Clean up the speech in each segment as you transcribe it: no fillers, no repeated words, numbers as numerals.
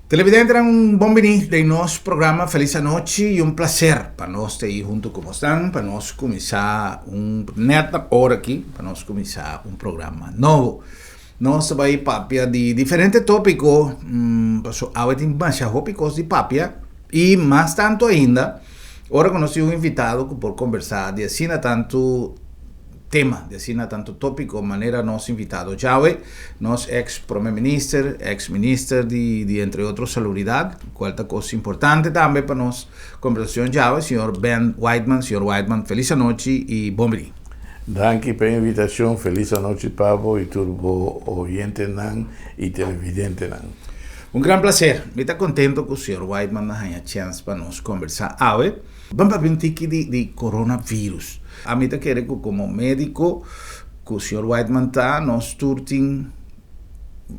Televidentenan un bon bini den nos programa Feliz Anochi y un placer pa nos ta ahi hunto cu bosnan pa nos cuminsa un net na ora aki pa nos cuminsa un programa nobo. Nos ta bay papia di diferente topico paso awe tin masha hopi cos di papia y mas tanto ainda ora cu nos tin un invitado cu por conversa di asina tanto tema di asina tanto tópiko manera nos invitado djawe, nos ex prome minister, ex minister di di entre otro salubridat, kual ta kos importante tambe pa nos kombersashon djawe, señor Ben Whiteman. Señor Whiteman, felis anochi i bon bini. Danki pa e invitashon, felis anochi pa bo i tur bo oyentenan i televidentenan. Un gran plaser, mi ta kontento ku señor Whiteman a haña chèns pa nos kombersá awe. Ban papia un tiki di di coronavirus. Ami ta kere ku komo médiko ku señor Whiteman ta, nos tur tin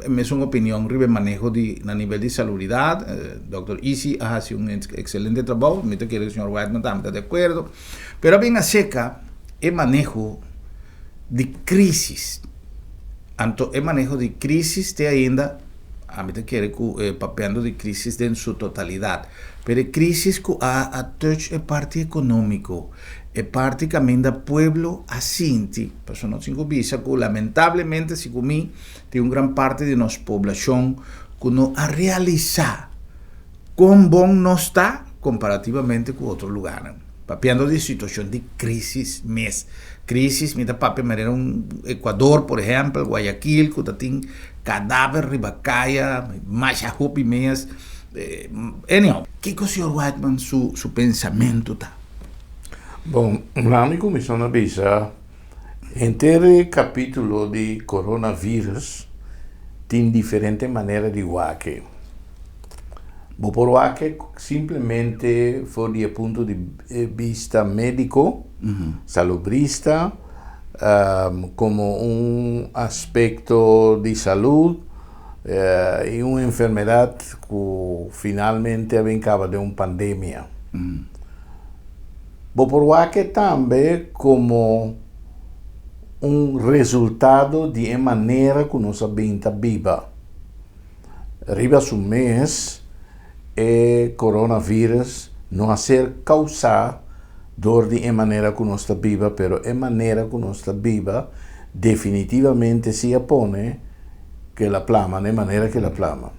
e mesun opinion riba e maneho di na nivel di salubridat. Dòkter Isi a hasi un ekselente trabou, mi ta kere ku señor Whiteman tambe ta di akuerdo. Pero a bin aserka e maneho di krísis. Anto e maneho di krísis te ainda, ami ta kere ku papiando di krísis den su totalidat. Pero e crisis cu a a touch e parti economico, e parti caminda pueblo a sinti, pasobra nos tin cu bisa cu lamentablemente si cu mi tin un gran parti di nos poblacion cu no a realisa con bon nos ta comparativamente cu otro lugarnan. Papiando di situacion di crisis mes. Crisis mi ta papia manera un Ecuador por ehempel, Guayaquil cu ta tin cadaver riba caya, masha hopi mes. Anyhow, kiko señor Whiteman su su pensamentu ta? Bon, lami kuminsá na bisa, henter e kapítulo di coronavirus tin diferente manera di wak e. Bo por wak e simplemente for di e punto di bista médiko, salubrista, komo un aspekto di salud, E un enfermedad cu finalmente a bin caba den un pandemia. Bo por wak e tambe como un resultado di e manera cu nos a bin ta biba. Riba su mes e coronavirus no a ser causa dor di e manera cu nos ta biba, pero e manera cu nos ta biba definitivamente si a pone ke el a plama na e manera ke el a plama.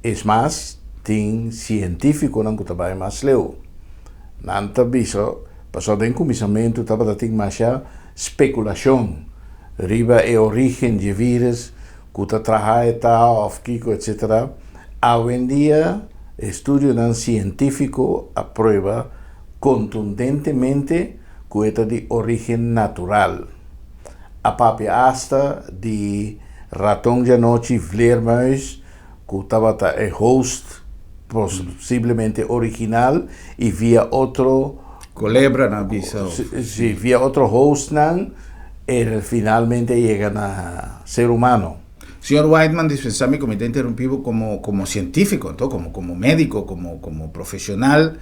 Es mas, tin sientífikonan ku ta bai mas leu. Nan ta bisa, pasobra den kuminsamentu tabata tin masha spekulashon riba e orígen dje vírus, ku ta traha e ta òf kiko etsetera. Awendia estudionan sientífiko a prueba kontundentemente ku e ta di orígen natural. A papia asta di raton djanochi vleermuis ku tabata e host posiblemente original i via otro Kolebra nan bisa of. Si, via otro hostnan e finalmente a yega na ser humano. Señor Whiteman, dispensa mi ku mi ta interumpi bo komo komo sientífiko anto komo komo médiko komo komo profesional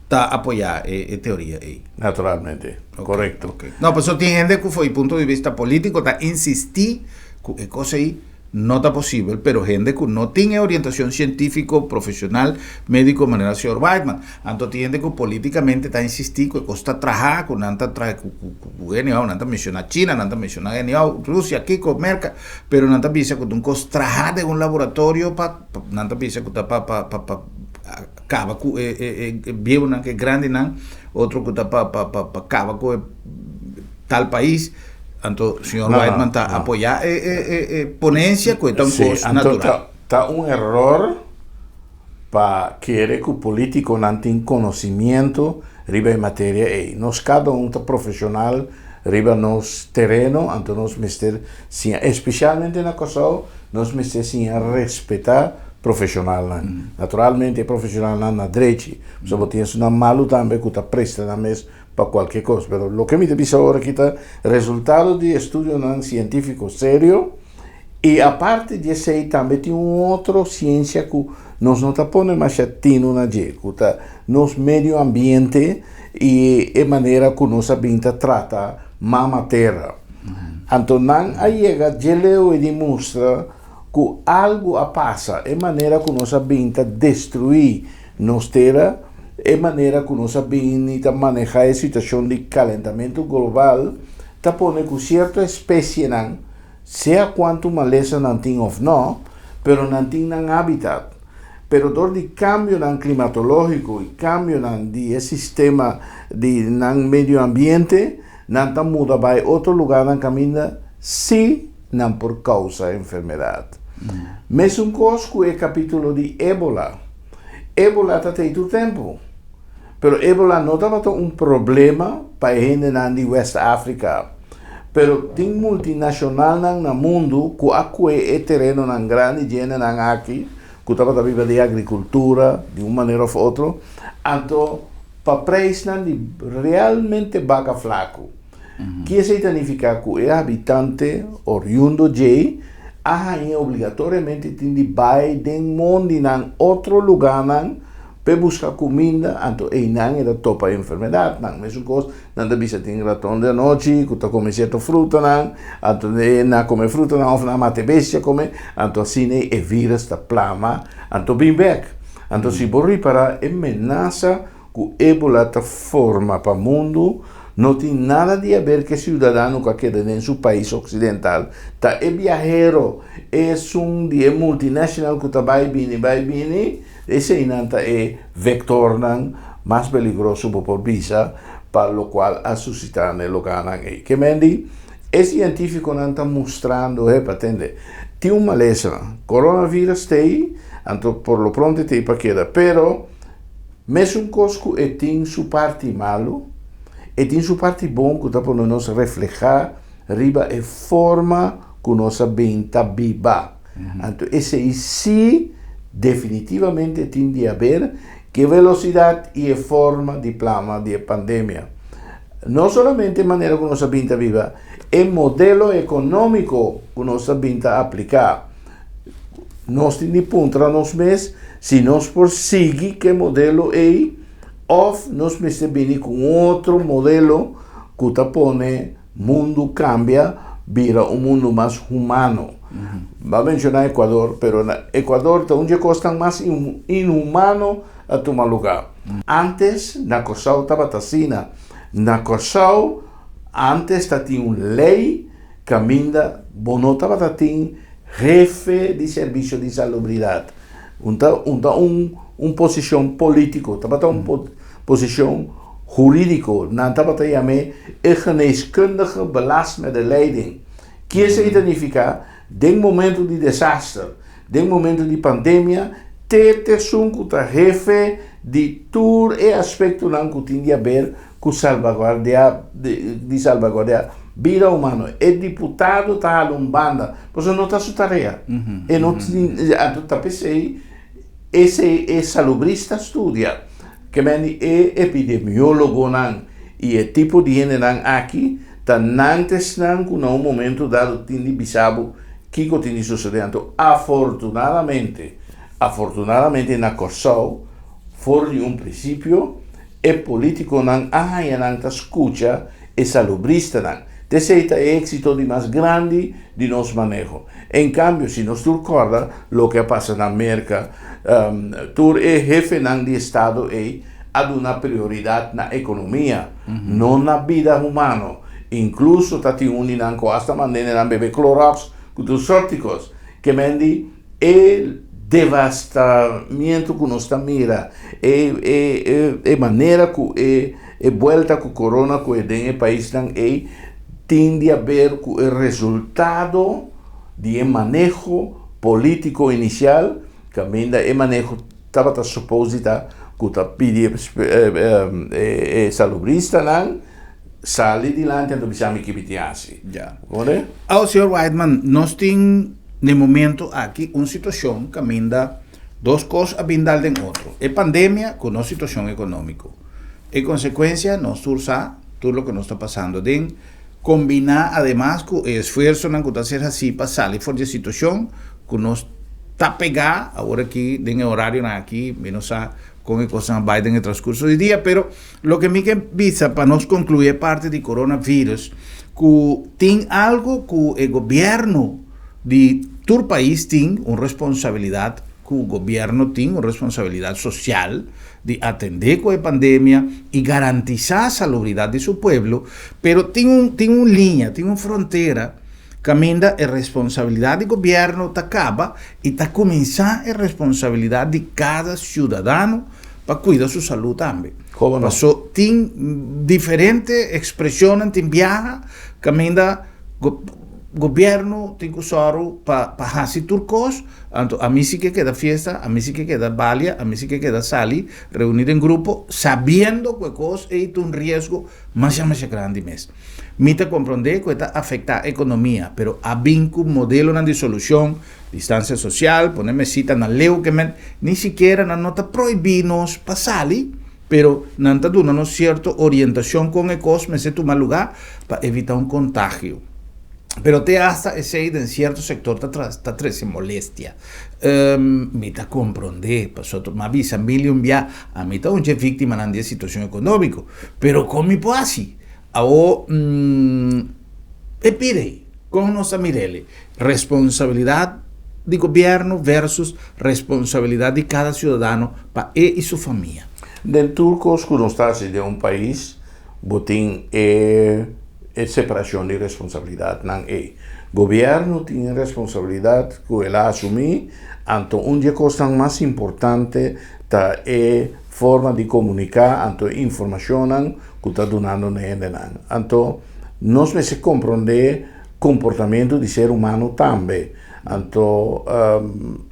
ta apoyá e e teoria ei. Naturalmente, korekto. Ok. No, pasobra tin hende ku for di punto di bista polítiko ta insistí ku e kos ei no ta posibel, pero hende ku no tin e orientashon sientífiko, profeshonal, médiko manera señor Whiteman. Anto tin hende ku polítikamente ta insistí ku e kos ta trahá, ku nan ta traha ku ku ku anyhow, nan ta menshoná China, nan ta menshoná anyhow, Rusia, kiko, Merka, pero nan ta bisa ku ta un kos trahá den un laboratorio pa nan ta bisa ku ta pa pa pa pa kaba ku e e e bieunan, ku e grandinan, otro ku ta pa pa pa pa kaba ku e tal pais, anto señor Whiteman ta apoyá e e e e ponencia ku e ta un kos natural. Anto ta un eror pa kere ku politikonan tin konosimiento riba e materia ei. Nos kada un ta profeshonal riba nos tereno, anto nos mester siña, espesialmente na Kòrsou, nos mester siña respetá profeshonalnan. Naturalmente e profeshonalnan na drechi, pasobra bo tin esunnan malu tambe ku ta presta nan mes pa kualke kos. Pero loke mi ta bisa ora aki ta resultado di estudionan sientífiko serio i aparte di esei tambe tin un otro siensia ku nos no ta pone masha tinu na dje, ku ta nos medio ambiente i e manera ku nos a bin ta trata mama tera. Anto nan a yega dje leu e di mustra. Ku algu a pasa, e manera ku nos a bin ta destruí nos tera, e manera ku nos a bini ta manehá e situashon di kalentamentu global, ta pone ku sierto espesienan, sea kuantu malesa nan tin òf nò, pero nan tin nan habitat. Pero dor di kambionan klimatológiko i kambionan di e sistema di nan medio ambiente, nan ta muda bai otro lugánan kaminda sí nan por kousa enfermedat. Mesun kos ku e kapítulo di ébola. Ébola ta tei tur tempu. Pero ébola no tabata un problema pa e hendenan di West Afrika. Pero tin multinashonalnan na mundu ku a kue e terenonan grandi dje hendenan aki ku tabata biba di agrikultura di un manera òf otro, anto pa preisnan di realmente baka flaku. Ki esei ta nifiká? Ku e habitante oriundo djei a hañ'é obligatoriamente tin di bai den mondinan, otro lugánan, p'e buska kuminda, anto einan e ta topa enfermedatnan. Mesun kos nan ta bisa tin raton di anochi ku ta kome sierto frutanan, anto e na kome frutanan òf nan mata e bestia kome, anto asina e vírus ta plama anto bin bèk. Anto si bo ripará e menasa ku ébola ta forma pa mundu no tin nada di haber ku e siudadano ku a keda den su pais oksidental. Ta e biahero, esun di e multinational ku ta bai bini bai bini, eseinan ta e vektornan mas peligroso bo por bisa pa lokual a susitá na e lugánan ei. Ke men di, e sientífikonan ta mustrando, hepa, tende, tin un malesa, coronavirus t'ei, anto por lo pronto e t'ei pa keda, pero, Mesun kos ku e tin su parti malu, e tin su parti bon ku ta pone nos reflehá riba e forma ku nos a bin ta biba. Anto esei sí definitivamente tin di haber ku e velosidat i e forma di plama di e pandemia. No solamente e manera ku nos a bin ta biba, e modelo ekonómiko ku nos a bin ta apliká. Nos tin di puntra nos mes si nos por sigui ku e modelo ei òf nos mester bini ku un otro modelo ku ta pone mundu kambia bira un mundu mas humano. Bo a menshoná Ecuador, pero na Ecuador ta un dje kosnan mas inhumano a tuma lugá. Ántes na Kòrsou tabata asina. Na Kòrsou ántes ta tin un lei Kaminda bo no tabata tin hefe di servisio di salubridat. Un ta un ta un un posishon polítiko, tabata un posishon hurídiko. Nan tabata yam'é e geneeskundige belast met de leiding. Ki esei ta nifiká? Den momentu di desaster, den momentu di pandemia, te t'esun ku ta hefe di tur e aspektonan ku tin di haber ku salbaguardiá di salbaguardiá bida humano. E diputado ta hala un banda, pasobra no ta su tarea. E no tin, anto ta p'esei esei e salubrista studia, ke men di e epidemiólogonan i e tipo di hendenan aki ta nan ta esnan ku na un momento dado tin di bisa bo kiko tin di sosodé. Anto afortunadamente, afortunadamente na Kòrsou for di un prinsipio E polítikonan a haña nan ta skucha e salubristanan. T'esei ta e éksito di mas grandi di nos maneho. En kambio, si nos tur kòrda loke a pasa na Merka, tur e hefenan di estado ei a duna prioridat na ekonomia, no na bida humano. Inkluso ta tin un di nan ku asta mand'e nan bebe Clorox ku tur sòrt di kos. Ke men di E devastamiento ku nos ta mira, e e e manera ku e e buelta ku corona ku e den e paisnan ei tin di haber ku e resultado di e maneho politico inicial kaminda e maneho tabata supos di ta ku ta pidi e salubristanan sali dilanti anto bisa mi kibi tin hasi. Ya. Awo señor Whiteman, nos tin n'e momento aki un situacion caminda dos cos a bin dal den otro, e pandemia cu nos situacion economico. E consecuencia nos tur sa tur loke nos ta pasando aden, combina ademas cu e esfuerzonan cu ta ser haci pa sali for di e situacion cu nos ta pega awor aki den e horarionan aki, mi no sa con e cosnan a bay den e transcurso di dia, pero Loke mi ke bisa pa nos conclui e parti di coronavirus cu tin algo cu e gobierno di. Tur pais tin un responsabilidat ku gobièrnu tin un responsabilidat sosial di atendé ku e pandemia i garantisá salubridat di su pueblo, pero tin un tin un liña, tin un frontera kaminda e responsabilidat di gobièrnu ta kaba i ta kuminsá e responsabilidat di kada siudadano pa kuida su salú tambe. Komo no? Paso tin diferente ekspreshonnan tin biaha kaminda Gobierno tin ku sòru pa pa hasi tur kos, anto ami si ke keda fiesta, ami si ke keda balia, ami si ke keda sali, reuní den grupo, sabiendo ku e kos ei ta un riesgo masha masha grandi mes. Mi ta komprondé ku e ta afektá ekonomia, pero a bin ku modelonan di solushon, distansia sosial, pone mesita na leu ke men, ni sikiera nan no ta prohibí nos pa sali, Pero nan ta duna nos sierto orientashon kon e kos mester tuma lugá pa evitá un kontagio. Pero te asta esei den sierto sektor ta ta trese molestia. Mi ta komprondé, pasobra mi a bisa mil i un bia, ami ta un dje víktimanan di e situashon ekonómiko. Pero kon mi por hasi? Awor, e pide ei, kon nos ta mir'el? Responsabilidat di gobièrnu versus responsabilidat di kada siudadano pa e i su famia. Den tur kos ku nos ta hasi den un pais, bo tin e e separashon di responsabilidatnan ei. Gobièrnu tin e responsabilidat ku el a asumí, anto un di e kosnan mas importante ta e forma di komuniká, anto e informashonnan ku ta dunando na hendenan. Anto nos mester komprondé komportamentu di ser humano tambe. Anto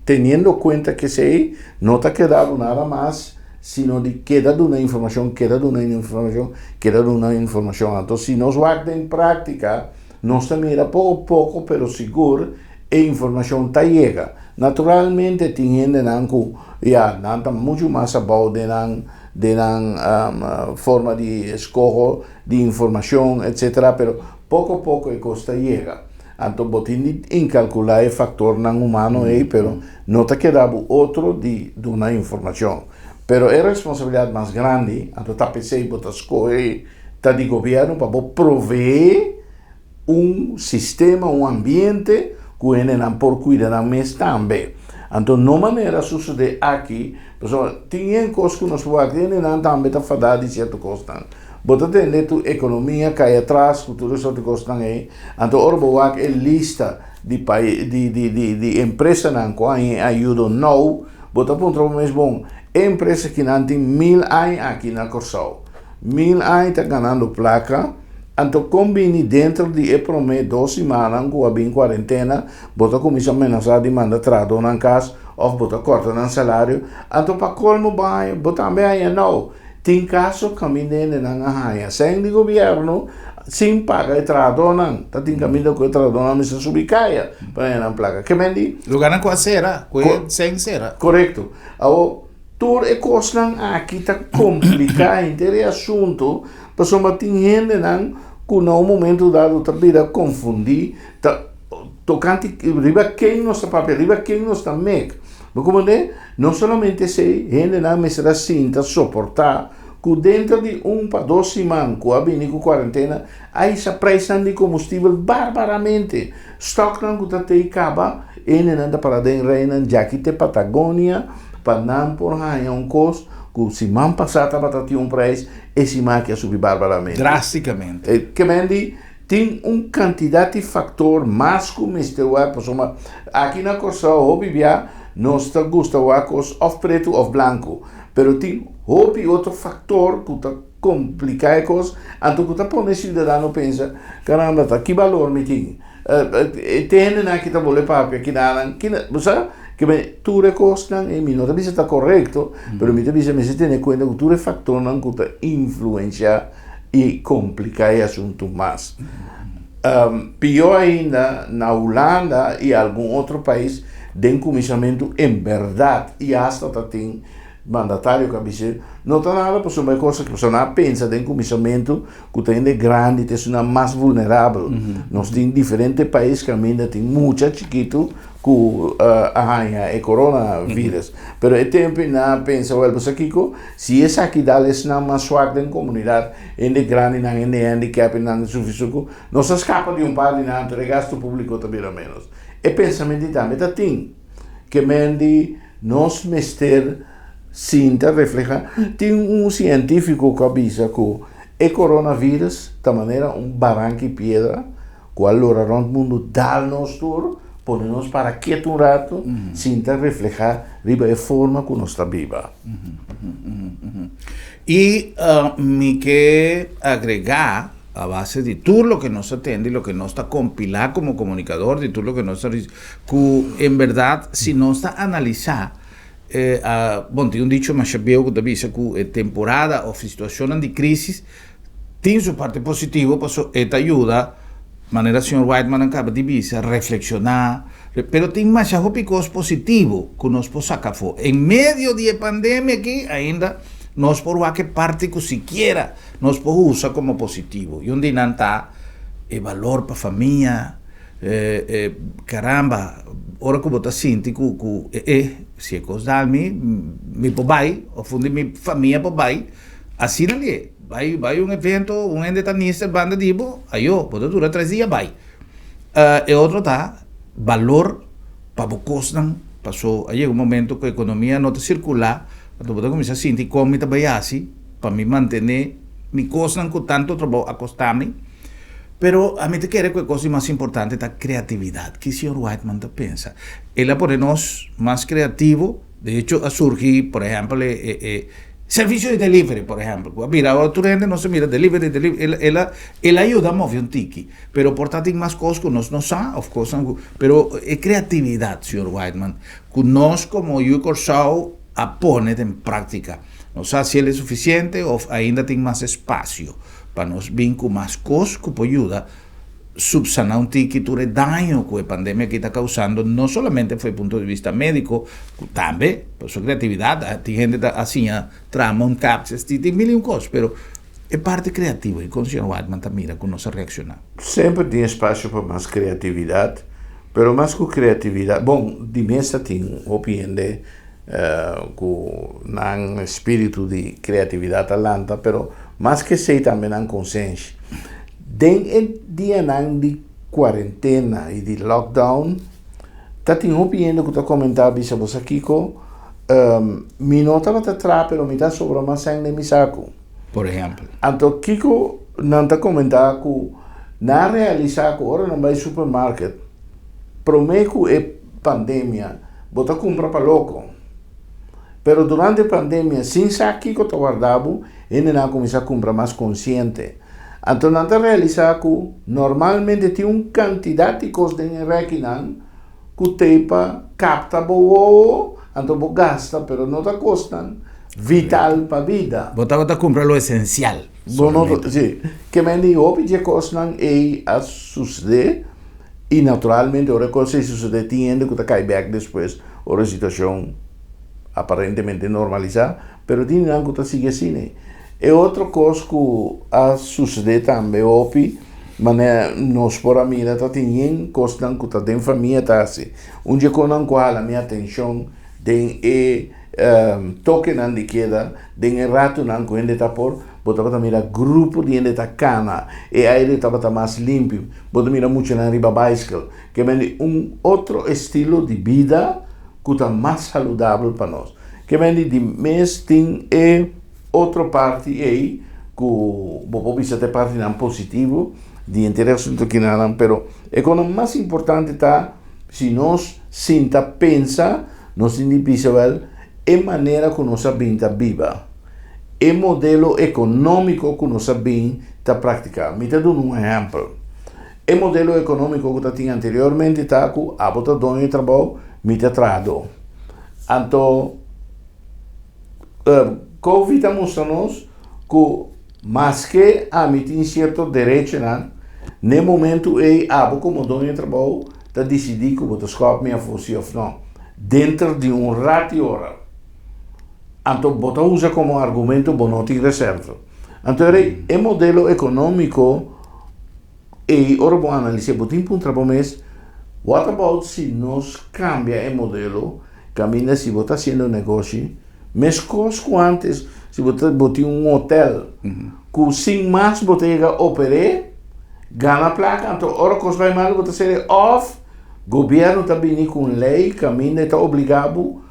teniendo kuenta ku esei no ta keda bo nada mas sino di keda duna informashon, keda duna informashon, keda duna informashon. Anto si nos wak den práktika nos ta mira poko poko pero sigur e informashon ta yega. Naturalmente tin hendenan ku ya nan ta muchu mas abou den nan den nan forma di eskoho di informashon etsetera pero Poko poko e kos ta yega. Anto bo tin di inkalkulá e faktornan humano ei, pero no ta keda bo otro di duna informashon. Pero e responsabilidat mas grandi, anto ta p'esei bo ta skohe ta di gobièrnu pa bo proveé un sistema, un ambiente ku hendenan por kuida nan mes tambe. Anto no manera susedé aki, pasobra tin yen kos ku nos por wak, hendenan tambe ta fadá di sierto kosnan. Bo ta tende tur ekonomia kai atras ku tur e sorti kosnan ei. Anto ora bo wak e lista di pai di di di di empresanan ku a haña e ayudo nou, bo ta puntra bo mes, bon, e empresa kinan tin mil aña aki na Kòrsou, mil aña ta ganando plaka, anto kon bini dentro di e promé dos simannan ku a bin kuarentena, bo ta kuminsá menasá di manda trahadónan kas òf bo ta kòrta nan salario, anto pa kolmo bo haña, bo tambe haña nou. Tin kaso kaminda hendenan a haña sèn di gobièrnu sin paga e trahadónan. Ta tin kaminda ku e trahadónan mester subi kaya pa haña nan plaka. Ke men di? Lugarnan ku a sera, ku e sèn sera. Korekto. Awor, tur e kosnan aki ta kompliká henter e asuntu pasobra tin hendenan ku na un momento dado ta bira konfundí ta tokante riba ken nos ta papia, riba ken nos ta mek. Bo comprende? No solamente esei, hendenan mester a sinta soportá ku denter di un pa dos siman ku a bini ku kuarentena a hisa preisnan di komustibel barbaramente. Stòknan ku ta tei kaba, hendenan ta para den reinan djaki te Patagonia pa nan por haña un kos ku siman pasá tabata tin un preis, e siman aki a subi barbaramente. Drástikamente. Ke men di? Tin un kantidat di faktor mas ku mester wak pasobra aki na Kòrsou hopi bia nos ta gusta wak kos òf pretu òf blanku pero tin hopi otro faktor ku ta kompliká e kos anto ku ta pone e siudadano pensa karamba ta ki balor mi tin te hendenan aki ta bole papia kinanan kina bo sa kiba tur e kosnan ei mi no ta bisa ta korekto pero mi ta bisa mester tene kuenta ku tur e faktornan ku ta influensiá i kompliká e asuntu mas. Pió ainda, na Hulanda i algun otro pais den kuminsamentu en bèrdat i asta ta tin mandatario ku a bisa no ta nada pasobra e kos aki pasobra nan a pensa den kuminsamentu ku ta hende grandi ta esunnan mas vulnerabel. Nos tin diferente pais kaminda tin mucha chikitu ku a haña e corona virus. Pero e tempu ei nan a pensa, wèl, bo sa kiko? Si esaki dal esnan mas swak den komunidat, hende grandinan, hende handicap, nan sufri suku, nos a skapa di un par di nan, anto e gastu públiko ta bira ménos. E pensamentu tambe ta tin ke men di nos mester sinta refleha. Tin un sientifiko ku a bisa ku e coronavirus ta manera un baranki piedra ku a lora rònt mundu dal nos tur, pone nos para ketu un ratu, sinta refleha riba e forma ku nos ta biba. I mi ke agregá a base di tur loke nos a tende i loke nos ta kompilá komo komunikador, di tur loke nos ta ku en bèrdat si nos ta analisá, bon tin un dicho masha bieu ku ta bisa ku e temporada òf situashonnan di krísis tin su parti positivo pasobra e ta yuda, manera señor Whiteman a kaba di bisa, reflekshoná, pero tin masha hopi kos positivo ku nos por saka afó. En medio di e pandemia aki ainda nos por wak e parti ku sikiera nos por usa komo positivo. I un di nan ta e balor pa famia, karamba, ora ku bo ta sinti ku ku e e si e kos dal mi, mi por bai òf un di mi famia por bai. Asina li, bai bai un evento, un hende ta nister banda di bo, ayo, bo ta dura tres dia bai. E otro ta balor pa bo kosnan, paso a yega un momento ku ekonomia no ta sirkulá, anto bo ta kuminsá sinti kon mi ta bai hasi pa mi mantené mi kosnan ku tantu trabou a kosta mi. Pero ami ta kere ku e kos di mas importante ta kreatividat. Ki señor Whiteman ta pensa? El a pone nos mas kreativo. De hecho a surgi por ehempel e e servicio di delivery por ehempel cu a bira awor tur hende nos ta mira delivery delivery el el a el a yuda move un tiki pero por ta tin mas cos cu nos no sa of cosnan cu pero e creatividad señor Whiteman cu nos como yu Corsou a pone den practica no sa si el e suficiente of ainda tin mas espacio pa nos bin cu mas cos cu por yuda subsaná un tiki tur e daño ku e pandemia aki ta kausando, no solamente for e punto di bista médiko, ku tambe por su kreatividat, tin hende ta a siña traha mondkapjes, tin tin mil i un kos, pero e parti kreativo i kon señor Whiteman ta mira ku nos a reakshoná? Semper tin espasio pa mas kreatividat, pero mas ku kreatividat, bon, di mes ta tin hopi hende ku nan espíritu di kreatividat a lanta, pero mas ku esei tambe nan konsenshi. Den e dianan di kuarentena i di lockdown, ta tin hopi hende ku ta komentá bisa bo sa kiko, mi no tabata traha pero mi ta sobra mas sèn den mi saku. Por ehèmpel. Anto kiko nan ta komentá ku nan a realisá ku ora nan bai supermarket, promé ku e pandemia bo ta kumpra pa loko. Pero durante e pandemia sin sa kiko ta warda bo, hendenan a kuminsá kumpra mas konsiente. Anto nan ta realisá ku normalmente tin un kantidat di kos den e rèkinan ku t'ei pa kapta bo wowo, anto bo gasta, pero no ta kosnan vital pa bida. Bo tabata kumpra lo esensial Bo no ta, si. Ke men di hopi dje kosnan ei a susedé i naturalmente ora e kos ei susedé tin hende ku ta kai bèk despues ora e situashon aparentemente normalisá, pero tin nan ku ta sigui asina. E otro kos ku a susedé tambe hopi, manera nos por a mira ta tin yen kosnan ku ta den famia ta hasi. Un dje kosnan ku a hala mi atenshon den e tokenan di keda, den e ratunan ku hende ta por, bo tabata mira grupo di hende ta kana, e aire tabata mas limpi, bo ta mira muchanan riba baiskel. Ke bende un otro estilo di bida ku ta mas saludabel pa nos. Ke bende di mes tin e otro parti ei ku bo por bisa ta e partinan positivo di henter e asuntu kinanan, pero e kosnan mas importante ta si nos sinta pensa nos tin di bisa wèl e manera ku nos a bin ta biba, e modelo ekonómiko ku nos a bin ta praktiká. Mi ta duna un ehèmpel. E modelo ekonómiko ku ta tin anteriormente ta ku abo ta doño di trabou, mi ta trahadó. Anto Covid a mustra nos ku maske ami tin sierto derechonan, n'e momentu ei abo komo doño di trabou ta disidí ku bo ta skòp mi afó si òf nò, denter di un rat di ora. Anto bo ta usa komo argumento bo no tin reserva. Anto e modelo ekonómiko ei ora bo analis'é bo tin puntra bo mes, what about si nos kambia e modelo kaminda si bo ta hasiendo negoshi meskos ku antes si bo ta bo tin un hotel ku sin mas bo ta yega oper'é gana plaka anto ora kos bai malu bo ta sere òf. Gobièrnu ta bini ku un lei kaminda e ta obligá bo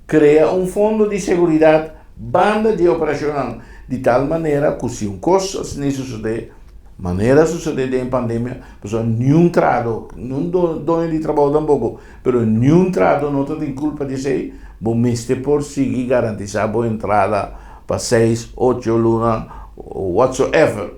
krea un fondo di seguridat banda di e operashonnan, di tal manera ku si un kos asina sosodé, manera a sosodé den e pandemia, pasobra niun trahadó, niun doño di trabou tampoko, pero niun trahadó no ta tin kulpa di esei, bo mester por sigui garantisá bo entrada pa seis, ocho luna, whatsoever.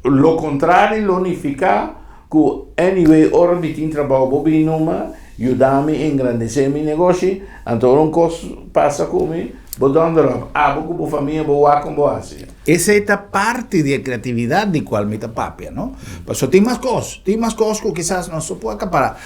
Lo kontrario lo nifiká ku anyway ora mi tin trabou bo bin numa yuda mi engrandesé mi negoshi, anto ora un kos pasa ku mi bo dònder òf abo ku bo famia bo wak kon bo hasi. Esei ta parti di e kreatividat di kual mi ta papia, no? Pasobra tin mas kos, tin mas kos ku kisas nos no por akapará.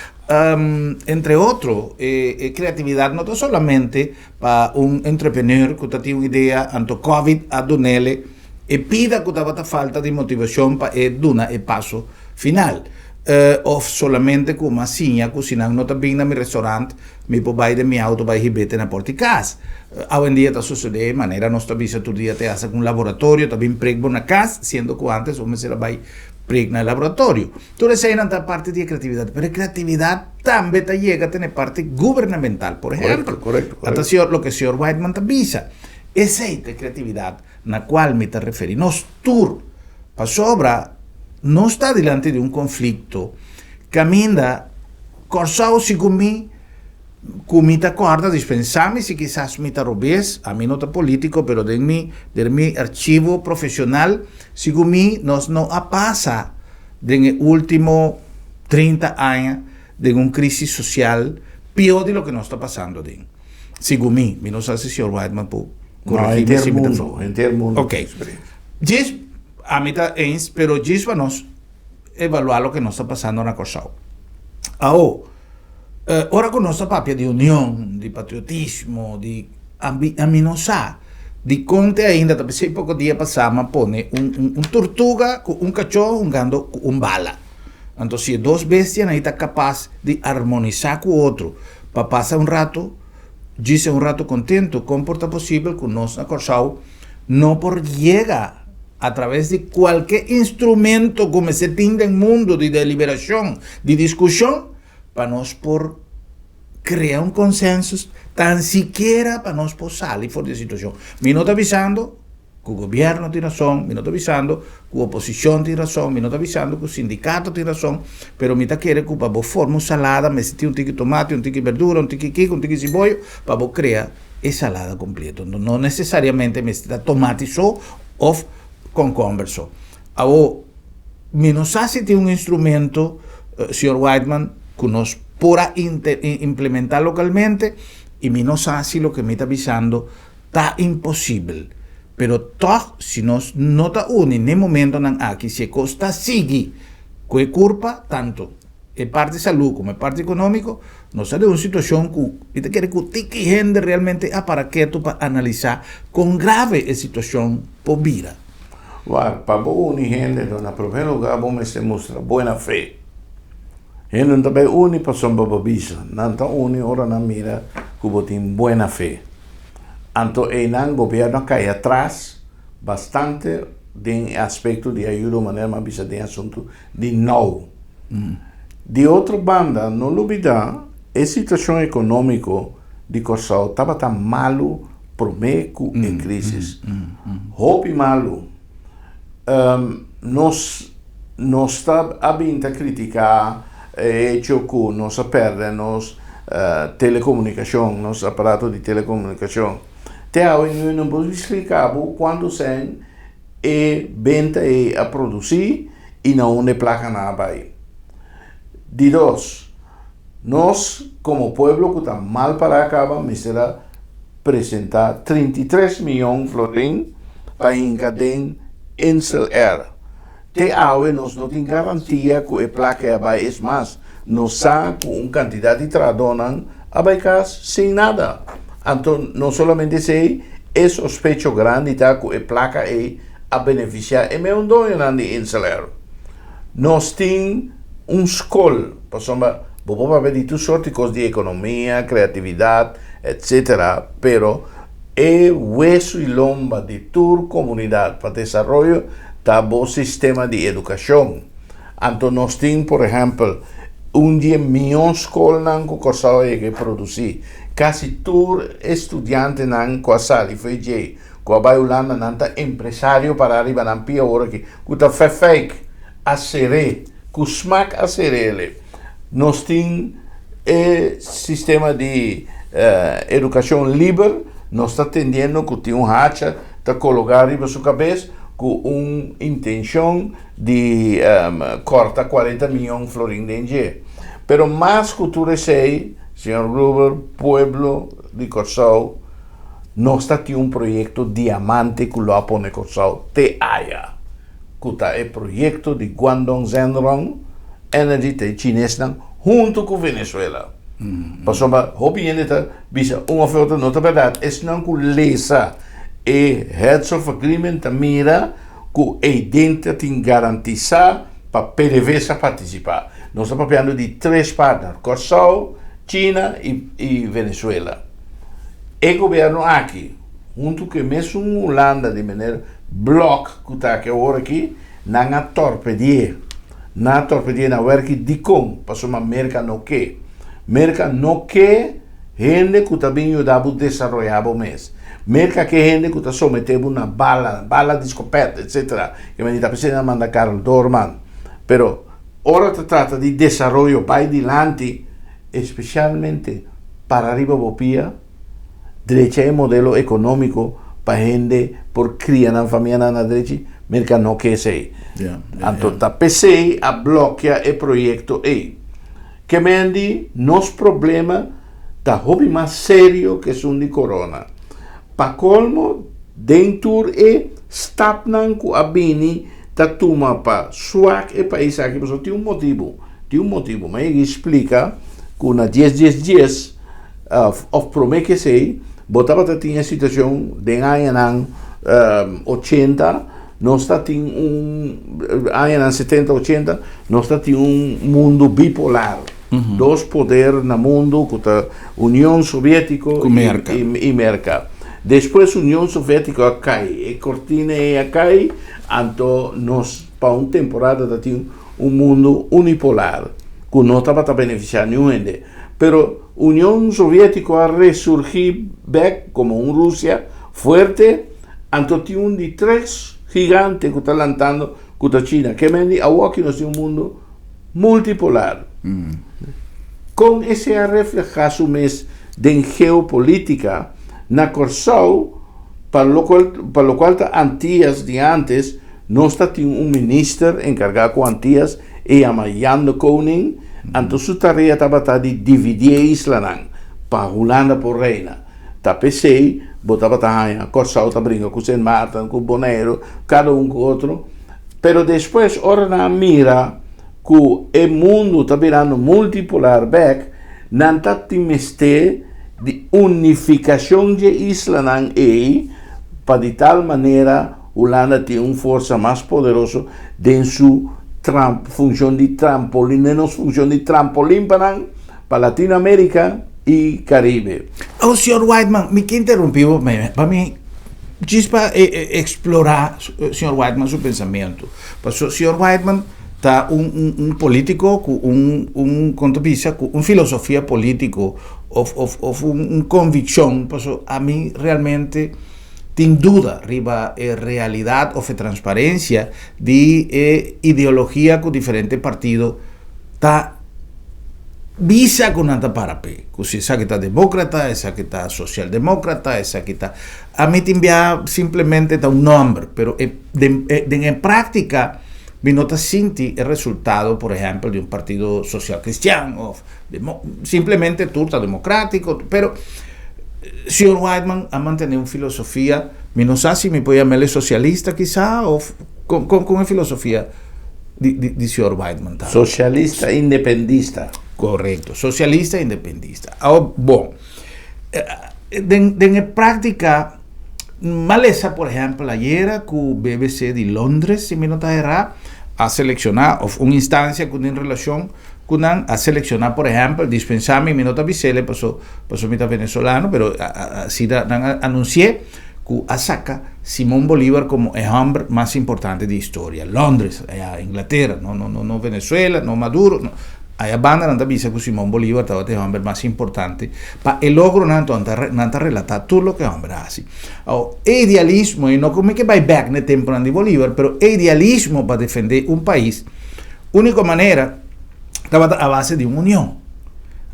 Entre otro, e kreatividat no ta solamente pa un entrepreneur ku ta tin un idea, anto covid a dunele e pida ku tabata falta di motivashon pa e duna e paso final. Of solamente ku m'a siña ku si nan no ta bin na mi restaurant, mi por bai den mi auto bai hib'é te na port'i kas. Awendia ta sosodé manera nos ta bisa tur dia te hasta ku un laboratorio ta bin prek bo na kas, siendo ku antes bo mester a bai prek na e laboratorio. Tur eseinan ta parti di e kreatividat, pero e kreatividat tambe ta yega te na e parti gubernamental. Por ehèmpel, ata señor loke señor Whiteman ta bisa, esei ta e kreatividat na kual mi ta referí nos tur, pasobra nos ta dilanti di un konflikto kaminda Kòrsou segun mi ku mi ta kòrda, dispensá mi si kisas mi ta robes, ami no ta polítiko, pero den mi den mi archivo profeshonal, segun mi nos no a pasa den e último 30 aña den un krísis sosial pió di loke nos ta pasando aden. Segun mi, mi no sa si señor Whiteman por corregí mi si mi ta fout. Henter mundo. Ok. Djis, ami ta eens, pero djis pa nos evaluá loke nos ta pasando na Kòrsou. Awo, ora ku nos ta papia di union, di patriotismo, di ami, ami no sa dikon te ainda ta p'esei poko dia pasá mi a pone un un un tortuga ku un kachó hungando ku un bala. Anto si e dos bestianan ei ta kapas di armonisá ku otro pa pasa un rato, djis e un rato kontentu, kon por ta posibel ku nos na Kòrsou no por yega atraves di kualke instrumento ku mester tin den mundu di deliberashon, di diskushon, pa nos por krea un konsensus tan sikiera pa nos por sali for di e situashon? Mi no ta bisando ku gobièrnu tin rason, mi no ta bisando ku oposishon tin rason, mi no ta bisando ku sindikato tin rason, pero mi ta kere ku pa bo forma un salada mester tin un tiki tomati, un tiki berdura, un tiki kiko, un tiki siboyo pa bo krea e salada kompleto. No nesesariamente mester ta tomati so òf kònkòmber so. Awor, mi no sa si tin un instrumento, señor Whiteman, ku nos por a implementá lokalmente i mi no sa si loke mi ta bisando Ta imposibel, pero tòg si nos no ta uni n'e momentonan aki si e kos ta sigui ku e kurpa, tantu e parti salú komo e parti ekonómiko, nos ta den un situashon ku mi ta kere ku tiki hende realmente a para ketu pa analisá kon grave e situashon por bira. Wak, pa bo uni hende, na promé lugá bo mester mustra buena fe. Hende no ta bai uni pasobra bo bisa. Nan ta uni ora nan mira ku bo tin buena fe. Anto einan gobierno a kai atras bastante den e aspekto di ayuda manera mi a bisa den asuntu di nou. Di otro banda no lubida e situashon ekonómiko di Kòrsou tabata malu promé ku e krísis. Hopi malu. Nos nos ta a bin ta kritiká e hecho ku nos a pèrdè nos telekomunikashon, nos aparato di telekomunikashon. Te awe mi no por splika bo kuantu sèn e benta ei a produsí i na unda e plakanan a bai. Di dos, nos komo pueblo ku ta mal pará kaba mester a presentá 33 miyon florin pa hinka den Insel Air. Te awe nos no tin garantia ku e plaka ei a bai, es mas, nos sa ku un kantidat di trahadónan a bai kas sin nada. Anto no solamente esei, e sospecho grandi ta ku e plaka ei a benefisiá e meun doñonan di Insel Air. Nos tin un skol, pasobra bo por papia di tur sorti kos di ekonomia, kreatividat, etsetera, pero e wesu i lomba di tur komunidat pa desaroyo ta bo sistema di edukashon. Anto nos tin, por ehèmpel, Un di e mihó skolnan ku Kòrsou a yega e produsí. Kasi tur e studiantenan ku a sali fo'i dje ku a bai Hulanda nan ta empresario pará riba nan pia ora aki ku ta fèfèik a ser'é, ku smak a ser'é el'e. Nos tin e sistema di edukashon liber, nos ta tendiendo ku tin un hacha ta kologá riba su kabes ku un intenshon di kòrta 40 miyon florin den dje. Pero mas ku tur esei, señor Gruber, pueblo di Kòrsou, nos ta tin un proyekto diamante ku lo a pone Kòrsou te aya, ku ta e proyekto di Guangdong Zhenrong Energy ta e chinesnan huntu ku Venezuela. Pasobra hopi hende ta bisa un òf e otro, no ta bèrdat. Esnan ku lesa e Heads of Agreement ta mira ku eiden ta tin garantisá pa PDVSA partisipá. Nos ta papiando di tres partner, Kòrsou, China i Venezuela. E gobièrnu aki, huntu ku e mesun Hulanda di meneer Blok ku ta aki awor aki, nan a tòrpedié. Nan a tòrpedié na wèrki dikon? Pasobra Merka no ke. Merka no ke hende ku ta bin yuda bo desaroyá bo mes. Merka ke hende ku ta someté bo na bala, bala di skopèt, etsetera. Ke mende ta p'esei nan manda Karel Doorman. Pero ora ta trata di desaroyo bai dilanti, espesialmente para riba bo pia, drecha e modelo ekonómiko pa hende por kria nan famianan na drechi, Merka no ke esei. Anto ta p'esei a blòkia e proyekto ei. Ke men di, nos problema ta hopi mas serio ku esun di korona. Pa kolmo, den tur e stapnan ku a bini ta tuma pa swak e pais aki, pasobra tin un motibu, tin un motibu. Mi a yega splika ku na dies dies dies òf promé ku esei, bo tabata tin e situashon den añanan ochenta, Nos ta tin un añanan setenta, ochenta, nos ta tin un mundu bipolar. Dos poder na mundu ku ta Union Soviétiko Ku Merka. i Merka. Despues Union Soviétiko a kai, e kortina ei a kai, anto nos pa un temporada ta tin un mundu unipolar ku no tabata benefisiá niun hende. Pero Union Soviétiko a resurgí bèk komo un Rusia fuerte. Anto tin un di tres gigante ku ta lantando ku ta China. Ke men di awoki nos tin un mundu multipolar. Kon esei a reflehá su mes den geopolitika na Kòrsou pa lokual pa lokual ta Antias di antes nos ta tin un minister enkargá ku Antias e yama Jan de Koning anto su tarea tabata di dividí e islanan pa Hulanda por reina. Ta p'esei bo tabata haña Kòrsou ta bringa ku Sint Maarten, ku Boneiru, kada un ku otro. Pero despues ora nan a mira ku e mundu ta birando multipolar bèk, nan ta tin mester di unifikashon dje islanan ei pa di tal manera Hulanda tin un forsa mas poderoso den su funshon di trampolin, den nos funshon di trampolin pa nan, pa Latinoamérika i Karibe. Oh, señor Whiteman, mi ke interrumpí bo pa mi djis pa eksplorá señor Whiteman su pensamentu. Paso señor Whiteman ta un un polítiko ku un un kon ta bisa ku un filosofia polítiko òf òf òf un konvikshon paso ami realmente tin duda riba e realidat òf e transparensia di e ideologia ku diferente partido ta Bisa ku nan ta para p'e, ku si esaki ta demókrata, esaki ta sosialdemókrata, esaki ta. Ami tin bia simplemente ta un nòmber, pero e den den e práktika mi no ta sinti e resultado, por ehèmpel, di un partido sosial kristian òf demo simplemente tur ta demokrátiko, pero señor Whiteman a mantené un filosofia, mi no sa si mi por yam'el e sosialista kisá òf kon kon kon e filosofia. di, di, di señor Whiteman ta. Socialista independista. Correcto, socialista independista. Awor, bon, den, den e práctica, malesa, por ejemplo, ayera ku BBC di Londres, si mi no ta erá, a selecciona, of un instancia ku tin relacion ku nan, a selecciona, por ejemplo, dispensa mi, mi no ta bisele paso, paso mi ta venezolano, pero así nan a anuncié, ku a saka Simon Bolívar komo e hòmber mas importante di historia. Londres, aya Inglatera, no no no Venezuela, no Maduro, no. Aya banda nan ta bisa ku Simon Bolivar tabata e hòmber mas importante pa e logronan, anto nan ta relatá tur loke e hòmber a hasi. Awor, e idealismo, i no ku mi ke bai bèk na e tempunan di Bolivar, pero e idealismo pa defendé un pais, úniko manera tabata a base di un union.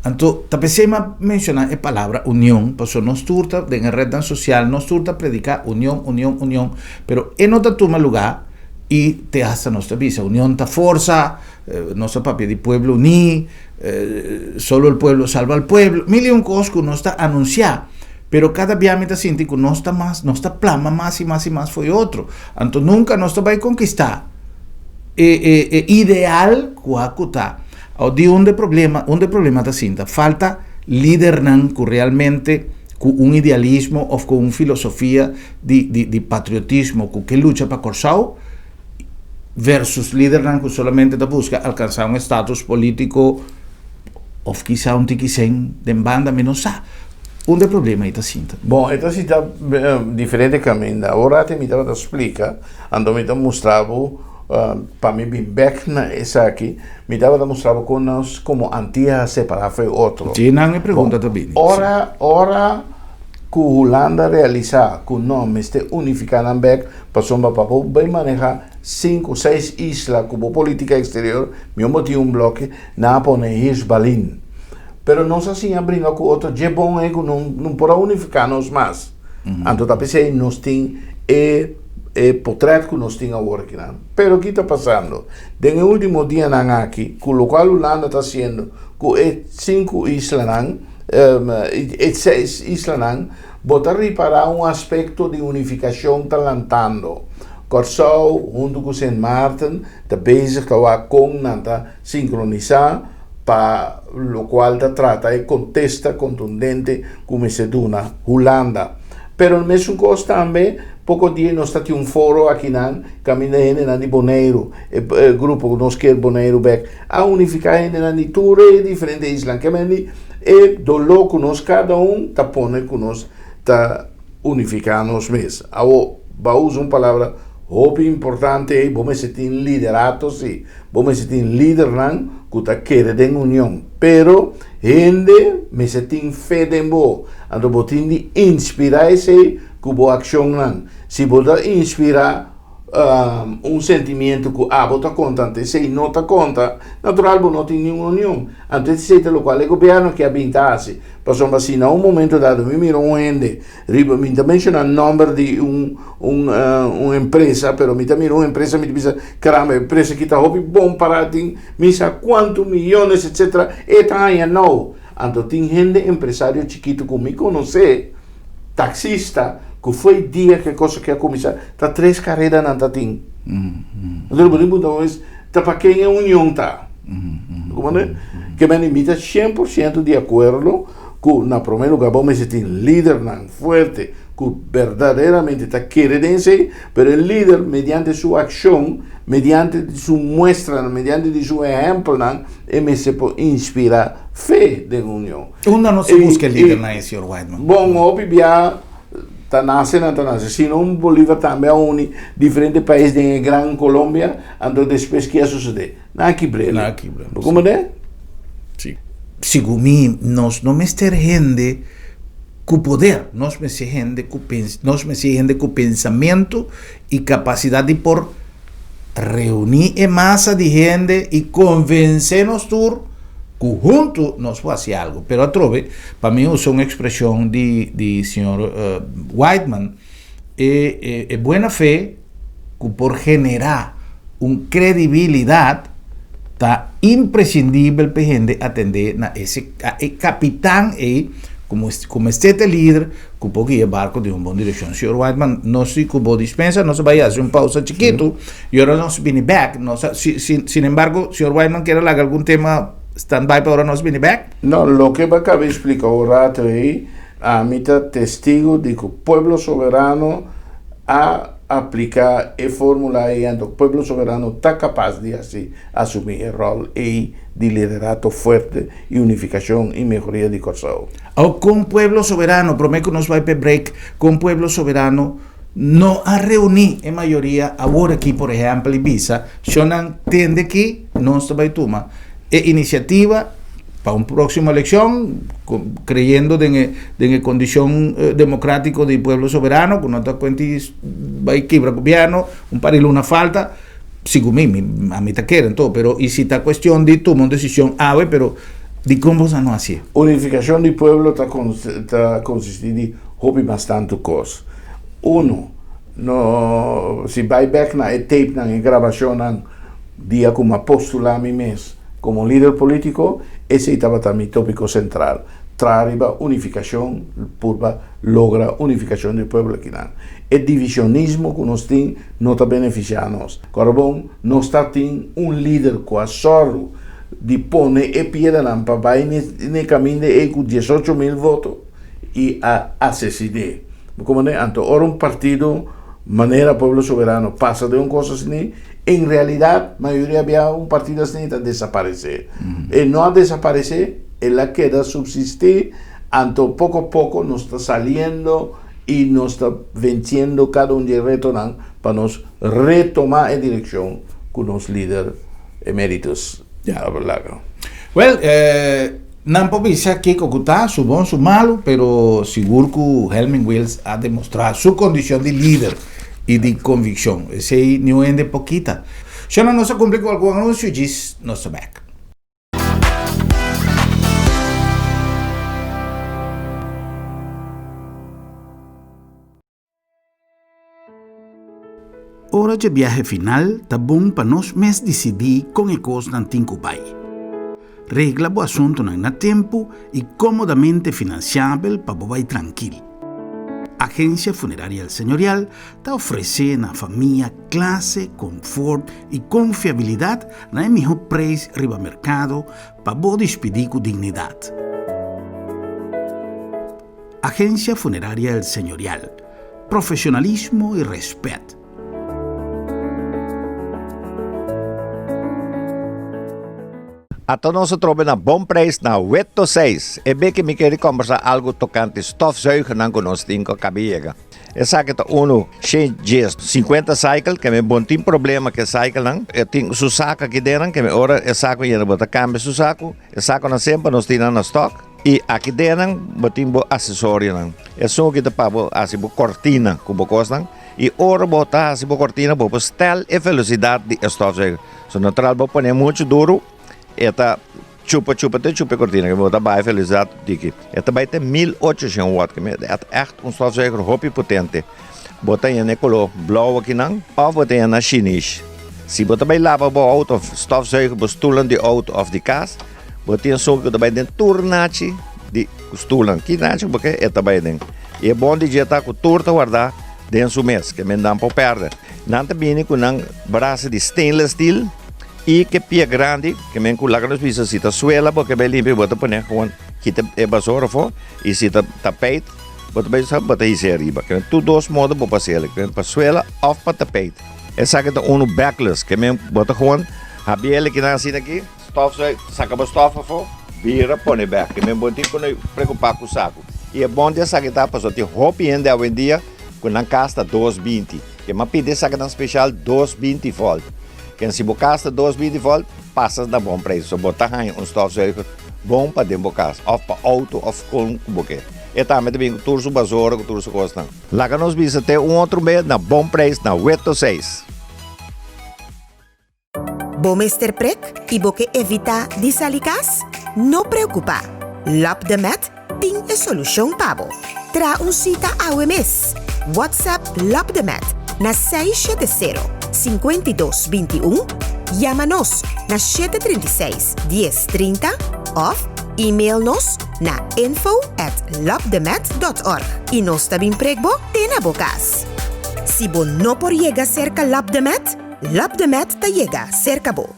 Anto, ta p'esei mi a menshoná e palabra union, pasobra nos tur ta, den e retnan sosial, nos tur ta prediká union, union, union, pero e no ta tuma lugá i te hasta nos ta bisa union ta forsa, Nos ta papia di pueblo uní, solo el pueblo salva al pueblo, mil i un kos ku nos ta anunsiá, pero kada bia mi ta sinti ku nos ta mas, nos ta plama mas i mas i mas for e otro. Anto nunka nos ta bai konkistá e e e ideal ku a ku ta. Awor di unda e problema, unda e problema ta sinta? Falta lidernan ku realmente ku un idealismo òf ku un filosofia di di di patriotismo ku ke lucha pa Kòrsou, versus lidernan ku solamente ta buska alkansá un estatus polítiko òf kisá un tiki sen den banda, mi no sa. Unda e problema ei ta sinta? Bon, e ta sinta diferente kaminda. Ora mi tabata splika, anto mi ta mustra bo, pa mi bin bèk na esaki, mi tabata mustra bo kon nos komo Antia a separá for e otro. Sí, nan e pregunta ta bini. Ora, ora ku Hulanda realisá ku no mester unifiká nan bèk, Pasobra pa bo bay maneha sinku, seis isla ku bo politika eksterior, mihó bo tin un bloke, nan a pone Hirsch Balin. Pero nos a siña bringa ku otro dje bon ei ku no por a unifiká nos mas. Anto ta p'esei nos tin e e potrèt ku nos tin awor akinan. Pero ki ta pasando? Den e último dianan aki, ku lokual Hulanda ta hasiendo ku e sinku islanan, e seis islanan, Bo ta ripará un aspekto di unifikashon ta lantando. Kòrsou huntu ku Sint Maarten ta bezig ta wak kon nan ta sinkronisá pa lokual ta trata e kontesta kontundente ku mester duna Hulanda. Pero mesun kos tambe poko dia nos ta tin un foro akinan kaminda hendenan di Boneiru, e grupo ku Nos Kier Boneiru Bek, a unifiká hendenan di tur e diferente islan. Kemen di E doló ku nos kada un ta pone ku nos ta unifiká nos mes. Awor, bo a usa un palabra hopi importante ei, bo mester tin liderato sí, bo mester tin lidernan ku ta kere den union, pero hende mester tin fe den bo, anto bo tin di inspirá esei ku bo akshonnan. Si bo ta inspirá un sentimiento ku abo ta konta anto esei no ta konta, natural bo no tin ningun union. Anto esei ta lokual e gobièrnu ke a bin ta hasi. Pasobra si na un momento dado mi mira un hende riba, mi ta menshoná nòmber di un un un empresa, pero mi ta mira un empresa mi ta bisa karamba e empresa aki ta hopi bon pará tin mi sa kuantu miyones etsetera e ta haña nou. Anto tin hende empresario chikitu ku mi konosé. Taxista ku foi dia ku e cosa aki a kuminsá ta tres kareda nan ta tin. Entonces bo tin puntra bo mes ta pa ken e union ta? Comprende? Ke mende mi ta 100% di akuerdo ku na prome lugar bo mester tin lidernan fuerte ku berdaderamente ta kere den esei, pero e lider mediante su akshon, mediante su muestranan, mediante di su ehèmpelnan e mester por inspirá fe den union. Unda nos ta buska e lidernan ei, señor Whiteman? Bon, hopi bia ta nase nan ta nase. Sino un Bolívar tambe a uni diferente pais den e Gran Colombia, anto despues ki a sosode? Nan a kibr'el. Nan a kibr'el. Bo komprende? Si. Segun mi, nos no mester hende ku poder, nos mester hende ku nos mester hende ku pensamentu i kapasidat di por Reuní e masa di hende i konvensé nos tur ku huntu nos por hasi algu. Pero atrobe, pa mi usa un ekspreshon di di señor Whiteman, e e e buena fe ku por generá un kredibilidat ta impresindibel pa e hende atendé na ese e kapitan ei ku ku mester ta e lider Ku por guia e barko den un bon direkshon. Señor Whiteman, nos si ku bo dispensa, nos a bai hasi un pausa chikitu i ora nos bini bèk, nos a, si, si, sin embargo, señor Whiteman kier a laga algun tema stand by pa ora nos bini bèk? No, loke bo a kaba explika un rato ei, ami ta testigo di ku Pueblo Soberano a aplika e formula ei, anto Pueblo Soberano ta kapas di hasi, asumi e ròl ei di liderato fuerte i unifikashon i mehoria di Kòrsou. Awo kon Pueblo Soberano, prome ku nos bai p'e break, kon Pueblo Soberano no a reuní e mayoria awor aki, por ehèmpel, i bisa, Shonnan, tende ki nos ta bai tuma e inisiativa pa un próksimo elekshon, kreyendo den e den e kondishon demokrátiko di pueblo soberano ku no ta kuenti bai kibra gobièrnu un par di luna falta, sigun mi, mi ami ta kere anto, pero i si ta kuestion di tuma un desishon awe, pero dikon boso a no hasié? Unifikashon di pueblo ta ta konsistí di hopi mas tantu kos. Uno, no si bai bèk na e tapenan, e grabashonnan dia ku mi a postulá mi mes komo lider polítiko, esei tabata mi tópiko sentral, traha riba unifikashon, purba logra unifikashon di pueblo akinan. E divisionismo ku nos tin no ta benefisiá nos. Kòrda bon, nos ta tin un lider ku a sòru di pone e piedranan pa bai n'e kaminda ei ku diesocho mil voto i a asesin'é. Bo komprendé? Anto ora un partido manera Pueblo Soberano pasa den un kos asina, en realidat mayoria bia un partido asina ta desaparesé. E no a desaparesé, el a keda subsistí, anto poko poko nos ta saliendo i nos ta venciendo kada un di e retonan pa nos retomá e direkshon ku nos lider emeritus a laga. Well, nan por bisa kiko ku ta, su bon, su malu, pero sigur ku Helmin Wiels a demostrá su kondishon di lider i di konvikshon. Esei niun hende por kita. Shona, nos a kumpli ku algun anunsio, djis nos ta bèk. Ora dje biahe final ta bon pa nos mes disidí kon e kosnan tin ku bai. Regla bo asuntunan na tempu i kómodamente finansiabel pa bo bai trankil. Agensia Funeraria El Señorial ta ofresé na famia klase, konfort i konfiabilidat na e mihó preis riba merkado pa bo dispidí ku dignidat. Agencia Funeraria El Señorial, profesionalismo y respet. Ata nos a trobe na bon prijs na Weto 6. E beke mi kere kombersa algo tokante stofzuigernan ku nos tin ku kabi yega. Esaki ta unu shen djes 50 cycle ke mi bon tin problema ke cyclenan. E tin su saku aki denan ke mi ora e saku yena bo ta kambia su saku. E sakunan semper nos tin nan na stock. I aki den bo tin bo asesorionan. Esun aki ta pa bo hasi bo kortina ku bo kosnan. I ora bo ta hasi bo kortina bo por stel e velosidat di e stofzuiger. So natural bo pone muchu duru e ta chupa chupa te chupa e kortina. Bo ta baha e velosidat diki. E ta bai te 1800 watt. E ta ègt un stofzuiger hopi potente. Bo ta yena e koló blou akinan òf bo ta yena shinish. Si bo ta bai laba bo outo òf stofzuiger bo stulnan di outo òf di kas. Bo tin esun ku ta bai den tur nachi di stulnan. Ki nachi bo ke e ta bai den. I e bon di dje ta ku tur ta wardá den su mes, ke men nan por pèrdè. Nan ta bini ku nan brasa di stainless steel i ke pia grandi, ke men ku laga nos bisa si ta suela bo ke bai limpia bo ta pone gewoon kita e basora afó i si ta tapijt bo ta bai usa bo ta hisa ariba. Ke men tur dos modo bo por hasi el, ke men pa suela òf pa tapijt. Esaki ta unu backless, ke men bo ta gewoon habia el kinan asina aki. Stof so saka bo stof afo, bira pone bek. Ke men bo tin ku no preokupa ku saku. I e bon di esaki ta pasobra tin hopi hende awendia ku nan kas ta 220. Ke mi a pidi esakinan speshal 220 volt. Ken si bo kas ta 220 volt, pasa na bon preis. So bo ta haña un stofzuiger bon pa den bo kas òf pa outo òf kon ku bo ke. E tambe ta bin ku tur su basora ku tur su kosnan. Laga nos bisa te un otro bes na bon preis na Weto 6. Bo mester prek i bo ke evitá di sali kas? No preokupá! Lap de Met tin e solushon pa bo. Traha un sita awe mes! WhatsApp Lap de Met na 670 52 21, yama nos na 736 10 30 òf email nos na info at lapdemet dot org i nos ta bin prek bo te na bo kas. Si bo no por yega serka Lap de Met, Lap de Met ta yega serka bo.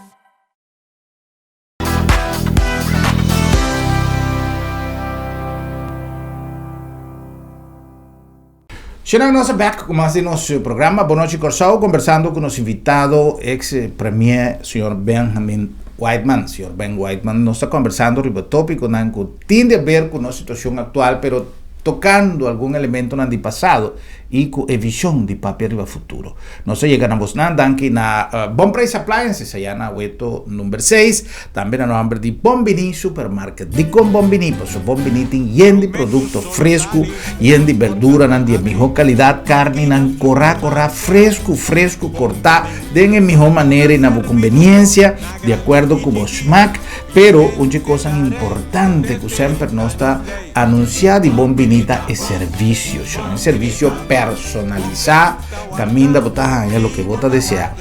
Shenan nos a bek ku mas di nos programa Bon Nochi Kòrsou kombersando ku nos invitado ex premier señor Benjamin Whiteman. Señor Ben Whiteman nos ta kombersando riba topikonan ku tin di aber ku nos situashon aktual pero. tokando algun elementonan di pasado i ku e vishon di papia riba futuro. Nos a yega na bosnan danki na Bon Prijs Appliances aya na Weto number seis, tambe na nomber di Bon Bini Supermarket. Dikon Bon Bini? Pasobra Bon Bini tin yen di produkto fresku, yen di berduranan di e mihó kalidat, karninan korá korá, fresku fresku, kortá den e mihó manera i na bo kumbeniensia, di akuerdo ku bo smak. Pero un dje kosnan importante ku semper nos ta Anunsiá di bon binita e servisio. Shon e servisio personalisá kaminda bo ta haña loke bo ta deseá.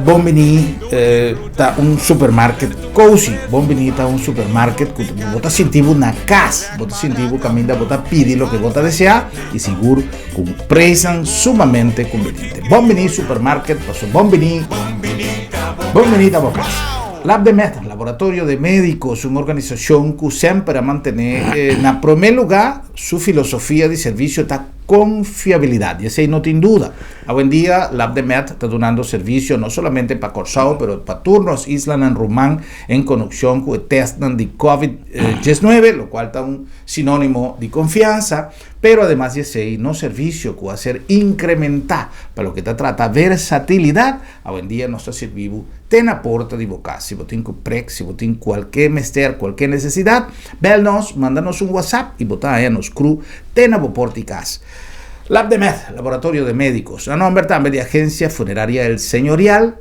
Bon Bini ta un supermarket cozy. Bon Bini ta un supermarket ku bo ta sinti bo na kas. Bo ta sinti bo kaminda bo ta pidi loke bo ta deseá i sigur ku preisnan sumamente kumbiniente. Bon Bini Supermarket paso Bon Bini, Bon Bini ta bo kas. Lab de Med, Laboratorio de Médicos, un organisashon ku semper a mantené na promé lugá su filosofia di servisio ta konfiabilidat, i esei no tin duda. Awendia Lab de Med ta dunando servisio no solamente pa Kòrsou pero pa tur nos islanan ruman en konekshon ku e tèstnan di Covid 19, lokual ta un sinónimo di konfiansa. Pero ademas di esei nos servisio ku a ser inkrementá pa loke ta trata versatilidat, Awendia nos ta sirbi bo te na porta di bo kas. Si bo tin ku prek, si bo tin kualke mester, kualke nesesidat, bèl nos, manda nos un whatsapp i bo ta haña nos kru te na bo porta di kas. Labdemed, Laboratorio de Médicos, na nòmber tambe di Agencia Funeraria El Señorial,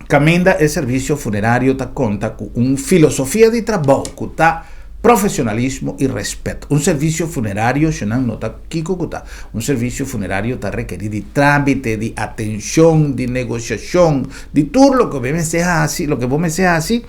kaminda e servisio funerario ta konta ku un filosofia di trabou ku ta profesionalismo i rèspèt. Un servisio funerario, shonnan no ta kiko ku ta. Un servisio funerario ta rekerí di trámite, di atenshon, di negosiashon, di tur loke bo mester hasi, loke bo mester hasi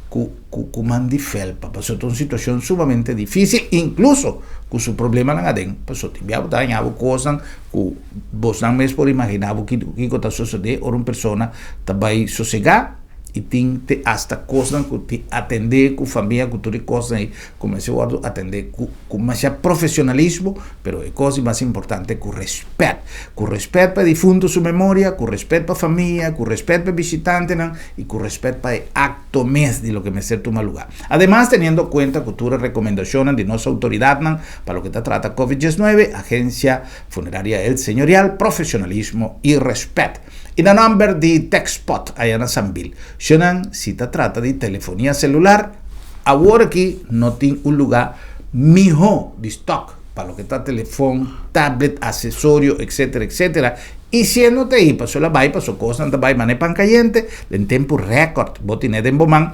ku ku ku man di felpa, pasobra ta un situashon sumamente difísil, inkluso ku su problemanan aden, pasobra tin bia bo ta haña bo kosnan ku bosnan mes por imaginá bo kiko ta sosodé ora un persona ta bai sosegá i tin te asta kosnan ku tin atendé ku famia ku tur e kosnan ei ku mester wòrdu atendé ku ku masha profesionalismo, pero e cos di mas importante cu respet. Cu respet pa e difunto su memoria, cu respet pa famia, cu respet pa e bishitantenan y cu respet pa e acto mes di loke mester tuma lugar. Ademas teniendo cuenta cu tur e recomendacionnan di nos autoridadnan pa loke ta trata Covid 19, Agencia Funeraria El Señorial, profesionalismo y respet. Y na nomber di Techspot aya na Sambil, Shonan si ta trata di telefonia celular, awor aki no tin un lugar mihó di stock pa loke ta telefon, tablet, asesorio, etc. Etc. Y si e no ta ei pasobra el a bai pasobra cosnan ta bai mane pan cayente den tempo record bo tine den bo man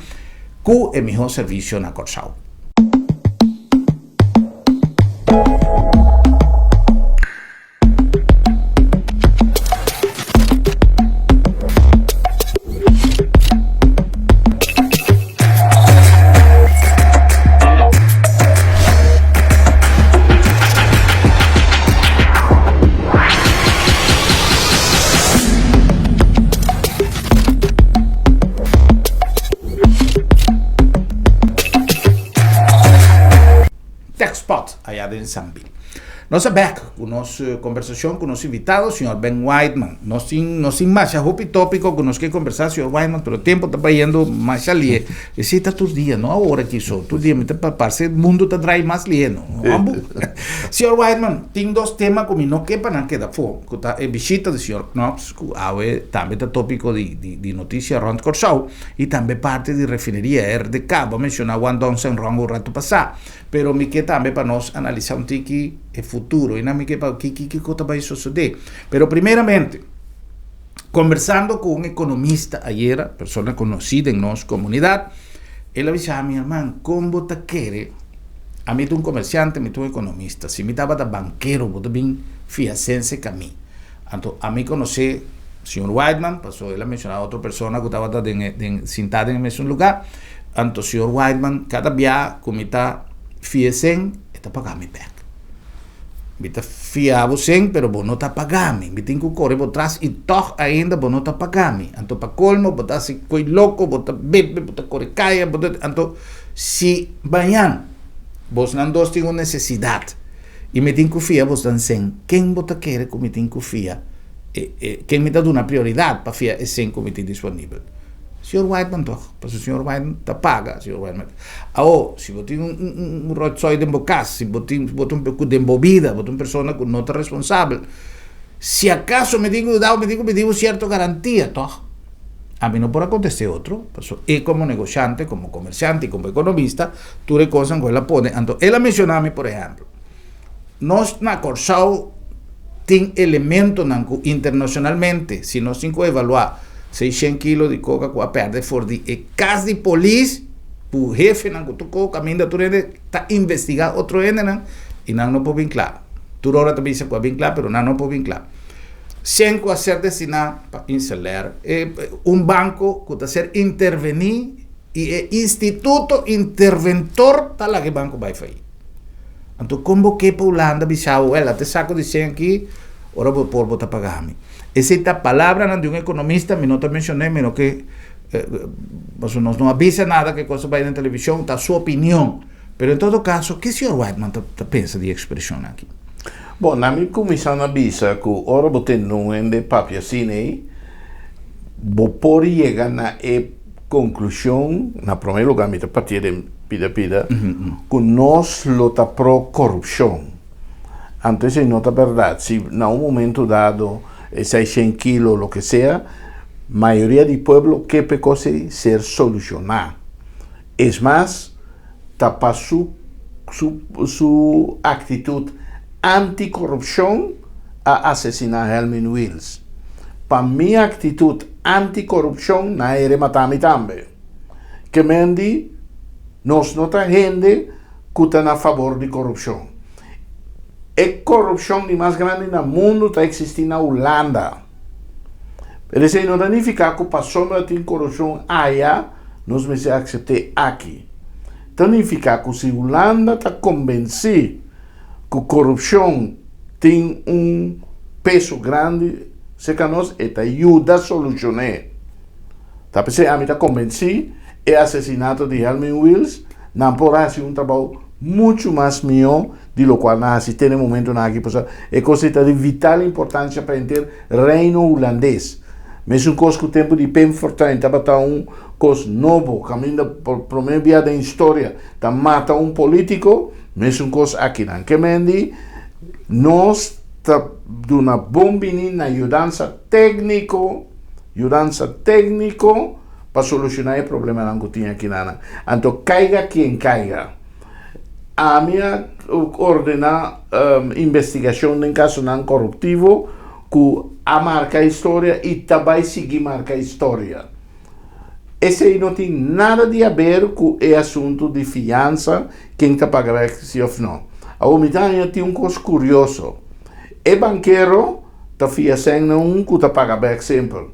cu e mihó servicio na Corsou. Techspot aya den Sambil. Nos a bek ku nos kombersashon ku nos invitado, señor Ben Whiteman. Nos tin, nos tin masha hopi tópiko ku nos ke kombersá, señor Whiteman, pero tempu ta bayendo masha lihe. Esei ta tur dia, no awor aki so. Tur dia mi ta parse mundu ta drai mas lihe, no? Ambu? Señor Whiteman, tin dos tema ku mi no ke pa nan keda afó, ku ta e bishita di señor Knops, ku awe tambe ta tópiko di, di, di notisia rònt Kòrsou, i tambe parti di refineria RDK. Bo a menshoná Juan Don Senrong un ratu pasá. Pero mi ke tambe pa nos analisá un tiki e futuro i nan mi ke pa ki ki kiko ta bai sosodé. Pero primeramente, kombersando ku un ekonomista ayera, persona konosí den nos komunidat, el a bisa mi, Herman, kon bo ta kere, ami ta un komersiante, mi ta un ekonomista, si mi tabata bankero bo ta bin fia sense ka mi. Anto ami konosé señor Whiteman, pasobra el a menshoná otro persona ku tabata den e den sintá den e mesun lugá. Anto señor Whiteman kada bia ku mi ta fia sen, e ta paga mi bek. Mi ta fia bo sen, pero bo no ta paga mi. Mi tin ku kore bo tras i tòg ainda bo no ta paga mi. Anto pa kolmo bo ta hasi koi loko, bo ta bebe, bo ta kore kaya, bo ta. Anto si mañan bosnan dos tin un nesesidat i mi tin ku fia bosnan sen, ken bo ta kere ku mi tin ku fia? Ken mi ta duna prioridat pa fia e sen ku mi tin disponibel? Señor Whiteman toch, pasobra señor Whiteman ta paga, señor Whiteman. Awo, si bo tin un rotzooi den bo cas, si bo tin, bo ta un cu den bo bida, bo ta un persona cu no ta responsabel, si acaso mi tin cu yuda bo, mi tin cu pidi bo cierto garantia toch. Ami no por a contest'é otro, pasobra e como negoshante, como comerciante y como economista, tur e cosnan cu el a pone. Anto el a menciona mi, por ehemplo, nos na Corsou tin elementonan cu internacionalmente, si nos tin cu evalua seishen kilo di coca cu a perde for di e cas di polis, cu hefenan cu tur coca, caminda tur hende ta investiga otro hendenan y nan no por bin cla. Tur ora ta bisa cu a bin cla, pero nan no por bin cla. Shen ku a ser destiná pa Inselair, e un banko ku ta ser intervení i e instituto interventor ta laga e banko bai faí. Anto kon bo ke pa Hulanda bisa bo, wèl, ate sako di shen aki, ora bo por bo ta paga mi. Esei ta palabranan di un ekonomista, mi no ta menshon'é, mi no ke, pasobra nos no a bisa nada ke kos a bai den televishon, ta su opinion. Pero en todo kaso, ke señor Whiteman ta pensa di e ekspreshon aki? Bon, na mi kuminsá na bisa ku ora bo tende un hende papia asina ei, bo por yega na e konklushon, na promé lugá mi ta partia den pida pida, ku nos lo ta pro korupshon. Anto esei no ta bèrdat. Si na un momento dado e seishen kilo loke sea, mayoria di pueblo ke p'e kos ei ser solushoná. Es mas, ta pa su su su actitud anti-corupcion a asesina Helmin Wiels. Pa mi actitud anti-corupcion nan a ere mata mi tambe. Ke men di nos no ta hende cu ta na fabor di corupcion. E corupcion di mas grandi na mundo ta existi na Hulanda. Pero esei no ta nifiká ku pasobra tin korupshon aya, nos mester aksept'é aki. Ta nifiká ku si Hulanda ta kombensí ku korupshon tin un peso grandi serka nos, e ta yuda solushon'é. Ta p'esei ami ta kombensí e asesinato di Helmin Wiels nan por hasi un trabou muchu mas mihó di lokual nan hasi te na e momentunan aki pasobra e kos ei ta di vital importansia pa henter Reino Hulandes. Mesun kos ku tempu di Pim Fortuyn tabata un kos nobo kaminda por promé bia den historia ta mata un polítiko, mesun kos akinan. Ke men di nos ta duna bon bini na yudansa tékniko, yudansa tékniko pa solushoná e problemanan ku tin akinan. Anto kaiga kien kaiga. Ami a ordená investigashon den kasonan koruptivo ku a marka historia i ta bai sigui marka historia. Esei no tin nada di haber ku e asuntu di fiansa, ken ta paga bèk si òf no. Awor mi ta haña tin un kos kurioso. E bankero ta fia sèn na un ku ta paga bèk semper.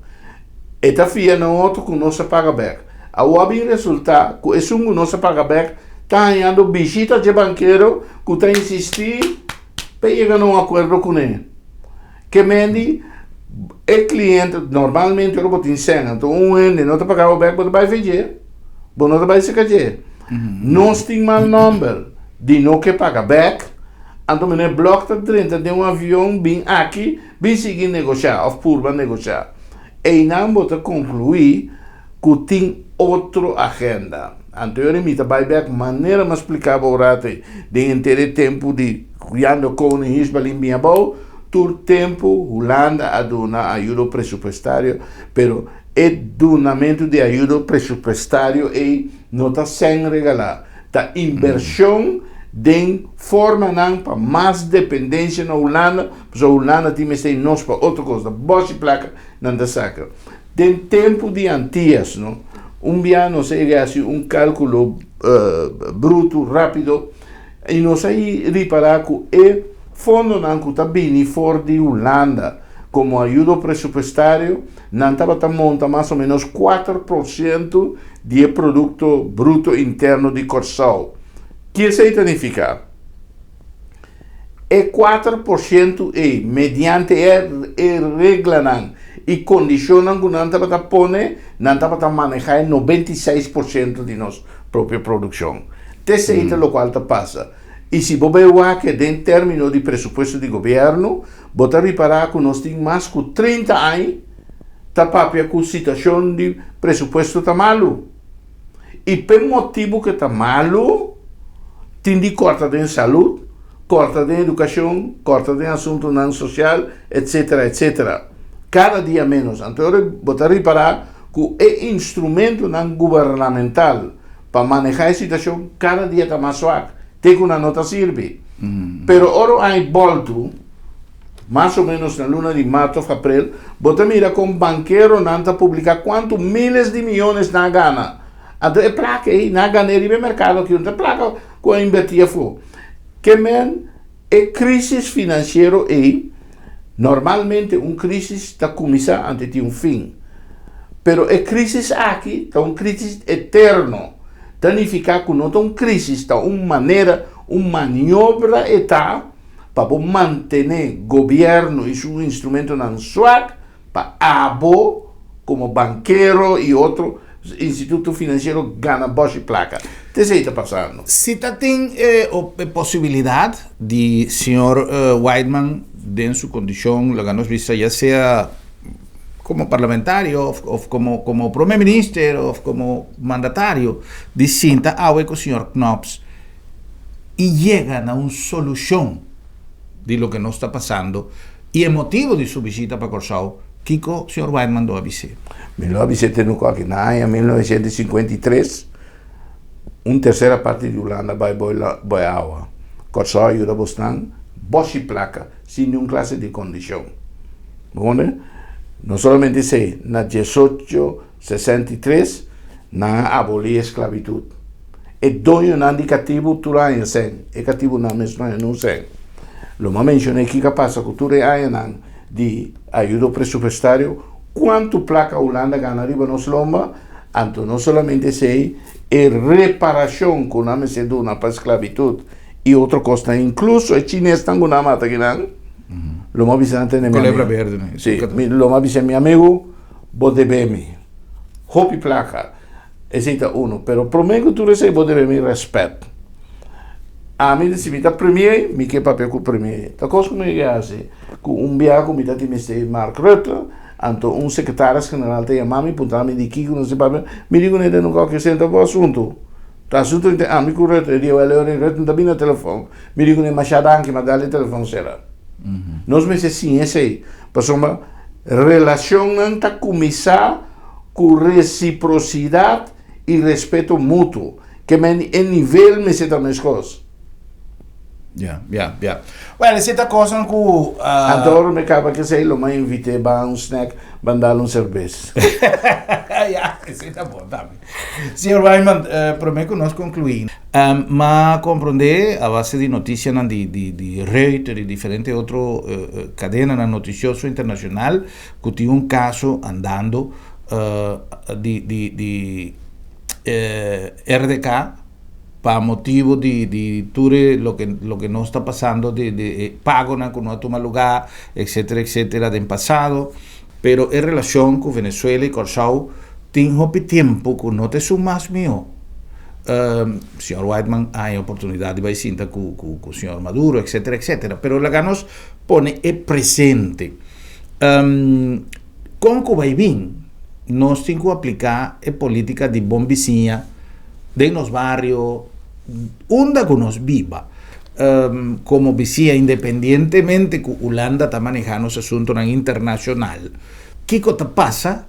E ta fia na otro ku no sa paga bèk. Awor a bin resultá ku esun ku no sa paga bèk ta hañando bishita dje bankero ku ta insistí pa e yega na un akuerdo kuné. Ke men di e kliente normalmente ora bo tin sèn anto un hende no ta paga bo bèk bo ta bai fe dje, bo no ta bai seka dje. Nos tin mal nòmber di no ke paga bèk, anto meneer Blok ta drenta den un avion bin aki Bin sigui negoshá òf purba negoshá. Einan bo ta konkluí ku tin otro agenda. Anto yori mi ta bai bèk manera mi a spliká bo rato ei. Den henter e tempu di Jan de Koning Hisbalin bin abou, tur tempu Hulanda a duna ayudo presupuestario, pero e dunamentu di ayudo presupuestario ei no ta sèn regalá. Ta invershon den formanan pa mas dependensia na Hulanda, pasobra Hulanda tin mester nos pa otro kos, ta bòshi plaka nan ta saka. Den tempu di Antias, no, un bia nos a yega hasi un kálkulo brutu rápido i nos a ripará ku e fondonan ku ta bini for di Hulanda komo ayudo presupuestario nan tabata monta mas o ménos 4% di e Produkto Bruto Interno di Kòrsou. Ki esei ta nifiká? E 4% ei, mediante e e reglanan i kondishonnan ku nan tabata pone, nan tabata manehá e 96% di nos propio produkshon. Te esei ta lokual ta pasa. I si bo bai wak den término di presupuesto di gobièrnu, bo ta ripará ku nos tin mas ku 30 aña. ta papia ku situashon di presupuesto ta malu. I p'e motibu ku e ta malu, tin di kòrta den salud, kòrta den edukashon, kòrta den asuntunan sosial, etsetera, etsetera. Kada dia ménos. Anto ora bo ta ripará ku e instrumentonan gubernamental pa manehá e situashon kada dia ta mas swak, te ku nan no ta sirbi. Pero ora ai bòltu, mas o ménos na luna di mart òf aprel, bo ta mira kon bankeronan ta publiká kuantu míles di miónes nan a gana. Anto e plaka ei nan a gan'é riba e merkado aki, no ta plaka ku a invertí afó. Ke men e krísis finansiero ei, normalmente un krísis ta kuminsá antes tin un fin. Pero e krísis aki ta un krísis eterno. Ta nifiká ku no ta un krísis, ta un manera, un maniobra e ta pa bo mantené gobièrnu i su instrumentonan swak pa abo komo bankero i otro instituto finansiero gana bòshi plaka. Ta esei ta pasando. Si ta tin e posibilidat di señor Whiteman den su kondishon, laga nos bisa ya sea komo parlamentario òf komo komo prome minister òf komo mandatario di sinta awe ku señor Knops i yega na un solushon di loke nos ta pasando i e motibu di su bishita pa Kòrsou, kiko señor Whiteman lo a bis'é? Mi lo a bis'é tene ku aki na aña 1953 un tersera parti di Hulanda bai boi awa. Kòrsou a yuda bosnan bòshi plaka sin niun klase di kondishon. Bo komprende? No solamente esei, na diesocho 63 nan a abolí e sklabitut. E doñonan di katibu tur aña sèn, e katibunan mes no haña nun sèn. Lo mi a menshoná kiko a pasa ku tur e añanan di ayudo presupuestario, kuantu plaka Hulanda gana riba nos lomba, anto no solamente esei, e reparashon ku nan mester duna pa sklabitut i otro kosnan, inkluso e chinesnan ku nan a mata kinan, lo mi a bisa nan tene mi amigu. Sí, lo mi a bisa mi amigu. Bo debe mi hopi plaka, esei ta uno, pero prome ku tur esei bo debe mi rèspèt. Ami di si mi ta premier, mi ke papia ku premier. Ta kos ku mi ke hasi, ku un bia ku mi ta tin mester Mark Rutte, anto un sekretaris general ta yama mi puntra mi di kiko nos tin papia, mi di kuné den un kòke senta bo asuntu. Ta asuntu entre ami ku Rutte, e di wèl ora Rutte no ta bini na telefòn, mi di kuné masha danki, ma dal e telefòn sera. Nos mester siña esei, pasobra Relacionnan ta cuminsa cu reciprocidad y respeto mutuo. Ke men e nivel mester ta mescos. Ya, ya, ya. Bueno, esei ta cosnan cu. Anto ora mi caba cu esei lo mi a invit'é ban un snack, ban dal un cerbes. Ya, esei ta bon tambe. Señor Wyman, prome cu nos conclui, m'a comprende a base di noticianan di di di Reuters y diferente otro cadenanan noticioso internacional cu tin un caso andando di di di RDK pa motibo di di tur e loke loke nos ta pasando di di e pagonan cu no a tuma lugar etcetera etcetera den pasado. Pero e relacion cu Venezuela y Corsou tin hopi tempo cu no ta esun mas miho. Señor Whiteman a haña oportunidad di bay sinta cu cu señor Maduro etcetera etcetera. Pero laga nos pone e presente. Con cu bay bin nos tin cu aplica e politica di bon bisiña den nos bario unda cu nos biba. Komo bisia independientemente ku Hulanda ta manehá nos asuntunan internashonal, kiko ta pasa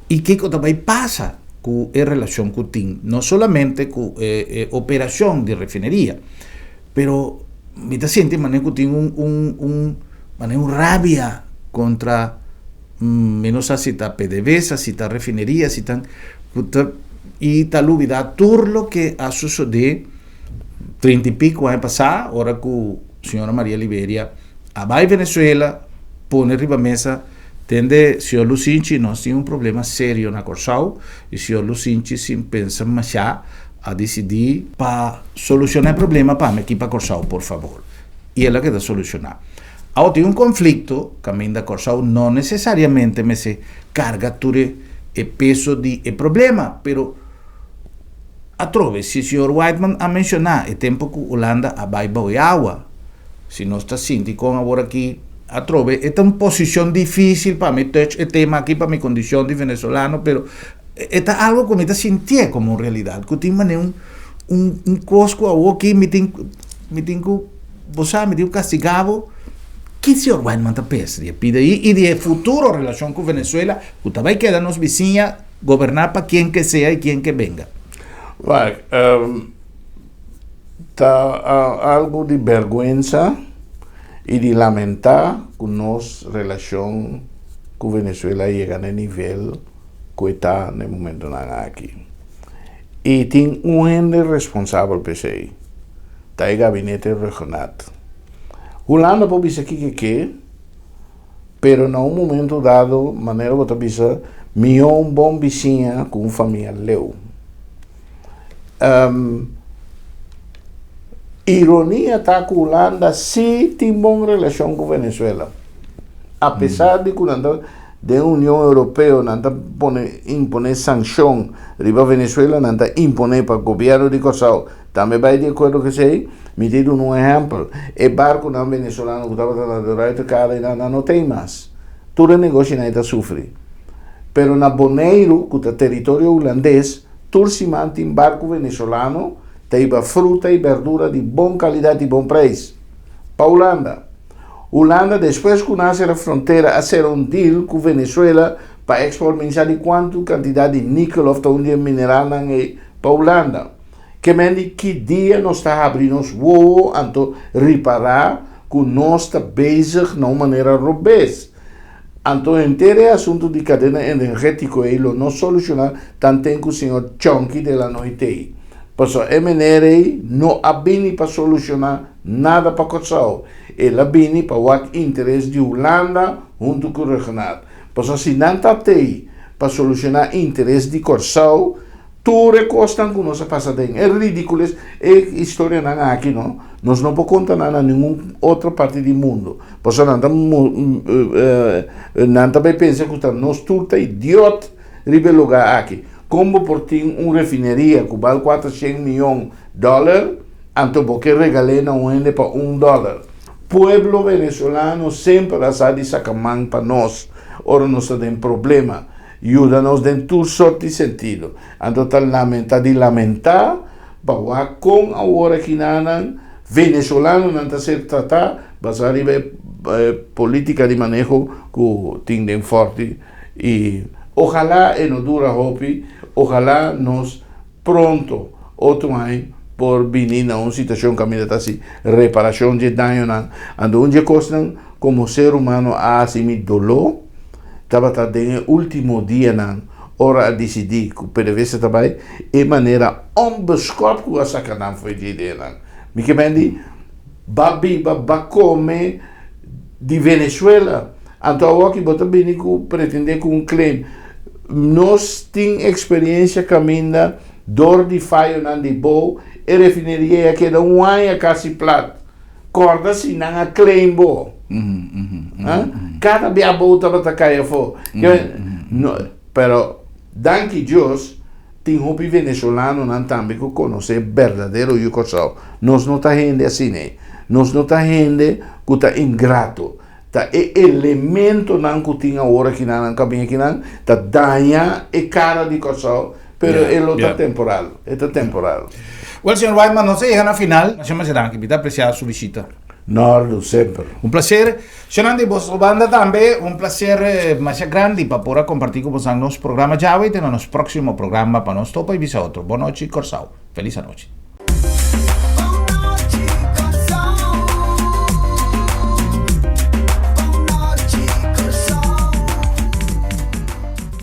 i kiko ta bai pasa ku e relashon ku tin, no solamente ku e operashon di refineria, pero mi ta sinti manera ku tin un un un manera un rabia kontra mi no sa si ta PDVSA, si ta refineria, si ta ku ta i ta lubidá tur loke a sosodé. 30 y pico aña pasá, ora ku señora Maria Liberia a bai Venezuela, pone riba mesa, tende señor Lusinchi, nos tin un problema serio na Kòrsou, i señor Lusinchi sin pensa mashá a disidí pa solushoná e problema pa mi aki pa Kòrsou, por fabor. I el a keda solushoná. Awor tin un konflikto kaminda Kòrsou no nesesariamente mester karga tur e peso di e problema, pero Atrobe, si señor Whiteman a menshoná e tempu ku Hulanda a bai bou e awa, si nos ta sinti kon aworakí. Atrobe, e ta un posicion dificil pa mi touch e tema aki pa mi condicion di venezolano, pero e ta algo cu mi ta sintié como un realidad, cu tin manera un un un cos cu awoki mi tin mi tin cu, bo sa, mi tin cu castiga bo. Ki señor Weinman ta pensa di e pida ei i di e futuro relacion cu Venezuela, cu ta bay keda nos bisiña, goberna pa quien que sea y quien que venga? Wak, Ta algu di bèrgwensa i di lamentá ku nos relashon ku Venezuela a yega na e nivel ku e ta na e momentunan aki. I tin un hende responsabel pa esei, ta e gabinete Rhuggenaath. Hulanda por bisa kiko ke, pero na un momento dado, manera bo ta bisa, mihó un bon bisiña ku un famia leu. Ironia ta ku Hulanda sí tin bon relashon ku Venezuela. Apesar di ku nan ta den Union Europeo nan ta pone imponé sankshon riba Venezuela, nan ta imponé pa gobièrnu di Kòrsou tambe bai di akuerdo ku esei. Mi ta duna un ehèmpel, e barkunan venezolano ku tabata na de Ruiterkade nan no ta ei mas. Tur e negoshinan ei ta sufri. Pero na Boneiru ku ta teritorio hulandes, Tur siman tin barku venezolano ta hiba fruta i berdura di bon kalidat i bon preis pa Hulanda. Hulanda despues ku nan a sera frontera a sera un deal ku Venezuela pa export mi sa di kuantu kantidat di nikel of ta un di e mineralnan ei pa Hulanda. Ke men di ki dia nos ta habri nos wowo anto ripará ku nos ta bezig na un manera robes. Anto henter e asuntu di kadena energétiko ei lo no solushoná tanten ku señor Chonky de la Noite ei. Pasobra e meneer ei no a bini pa solushoná nada pa Kòrsou. El a bini pa wak interes di Hulanda huntu ku Rhuggenaath. Pasobra si nan ta tei pa solushoná interes di Kòrsou, Tur e kosnan ku nos a pasa den e ridikules e historianan aki no, nos no por konta nan na ningun otro parti di mundu. Pasobra nan ta nan ta bai pensa ku ta nos tur ta idiot riba e lugá aki. Kon bo por tin un refineria ku bal kuatershen miyon dòler anto bo ke regal'é na un hende pa un dòler? Pueblo venezolano semper a sa di saka man pa nos ora nos ta den problema. Yuda nos den tur sort di sentido. Anto ta lamenta di lamentá pa wak kon awor akinanan venezolanonan ta ser tratá basá riba e polítika di maneho ku tin den Forti i ojalá e no dura hopi, ojalá nos pronto otro aña por bini na un situashon kaminda ta hasi reparashon dje dañonan. Anto un dje kosnan komo ser humano a hasi mi doló tabata den e último dianan ora a disidí ku PDVSA ta bai, e manera onbeskòp ku a saka nan fo'i dje ideanan. Mi ke men di, ba biba, ba kome di Venezuela. Anto awoki bo ta bini ku pretendé ku un claim. Nos tin eksperensia kaminda dor di fayonan di bou e refineria ya keda un aña kasi plat. Kòrda si nan a claim bo. Kada bia bo tabata kai afó. Pero danki Dios tin hopi venezolanonan tambe ku konosé berdadero yu Kòrsou. Nos no ta hende asina. Nos no ta hende ku ta ingrato. Ta e elementonan ku tin awor akinan nan kabin akinan ta daña e kara di Kòrsou, pero e lo ta temporal, e ta temporal. Well, señor Whiteman, nos a yega na final. Masha masha danki. Mi ta aprecia su bishita. Nordo, semper. Un placer. Señornan di boso banda tambe, un placer masha grandi pa por a comparti cu bosan nos programa djawe y te na nos proximo programa pa nos topa y bisa otro. Bon nochi, Kòrsou. Feliz anochi.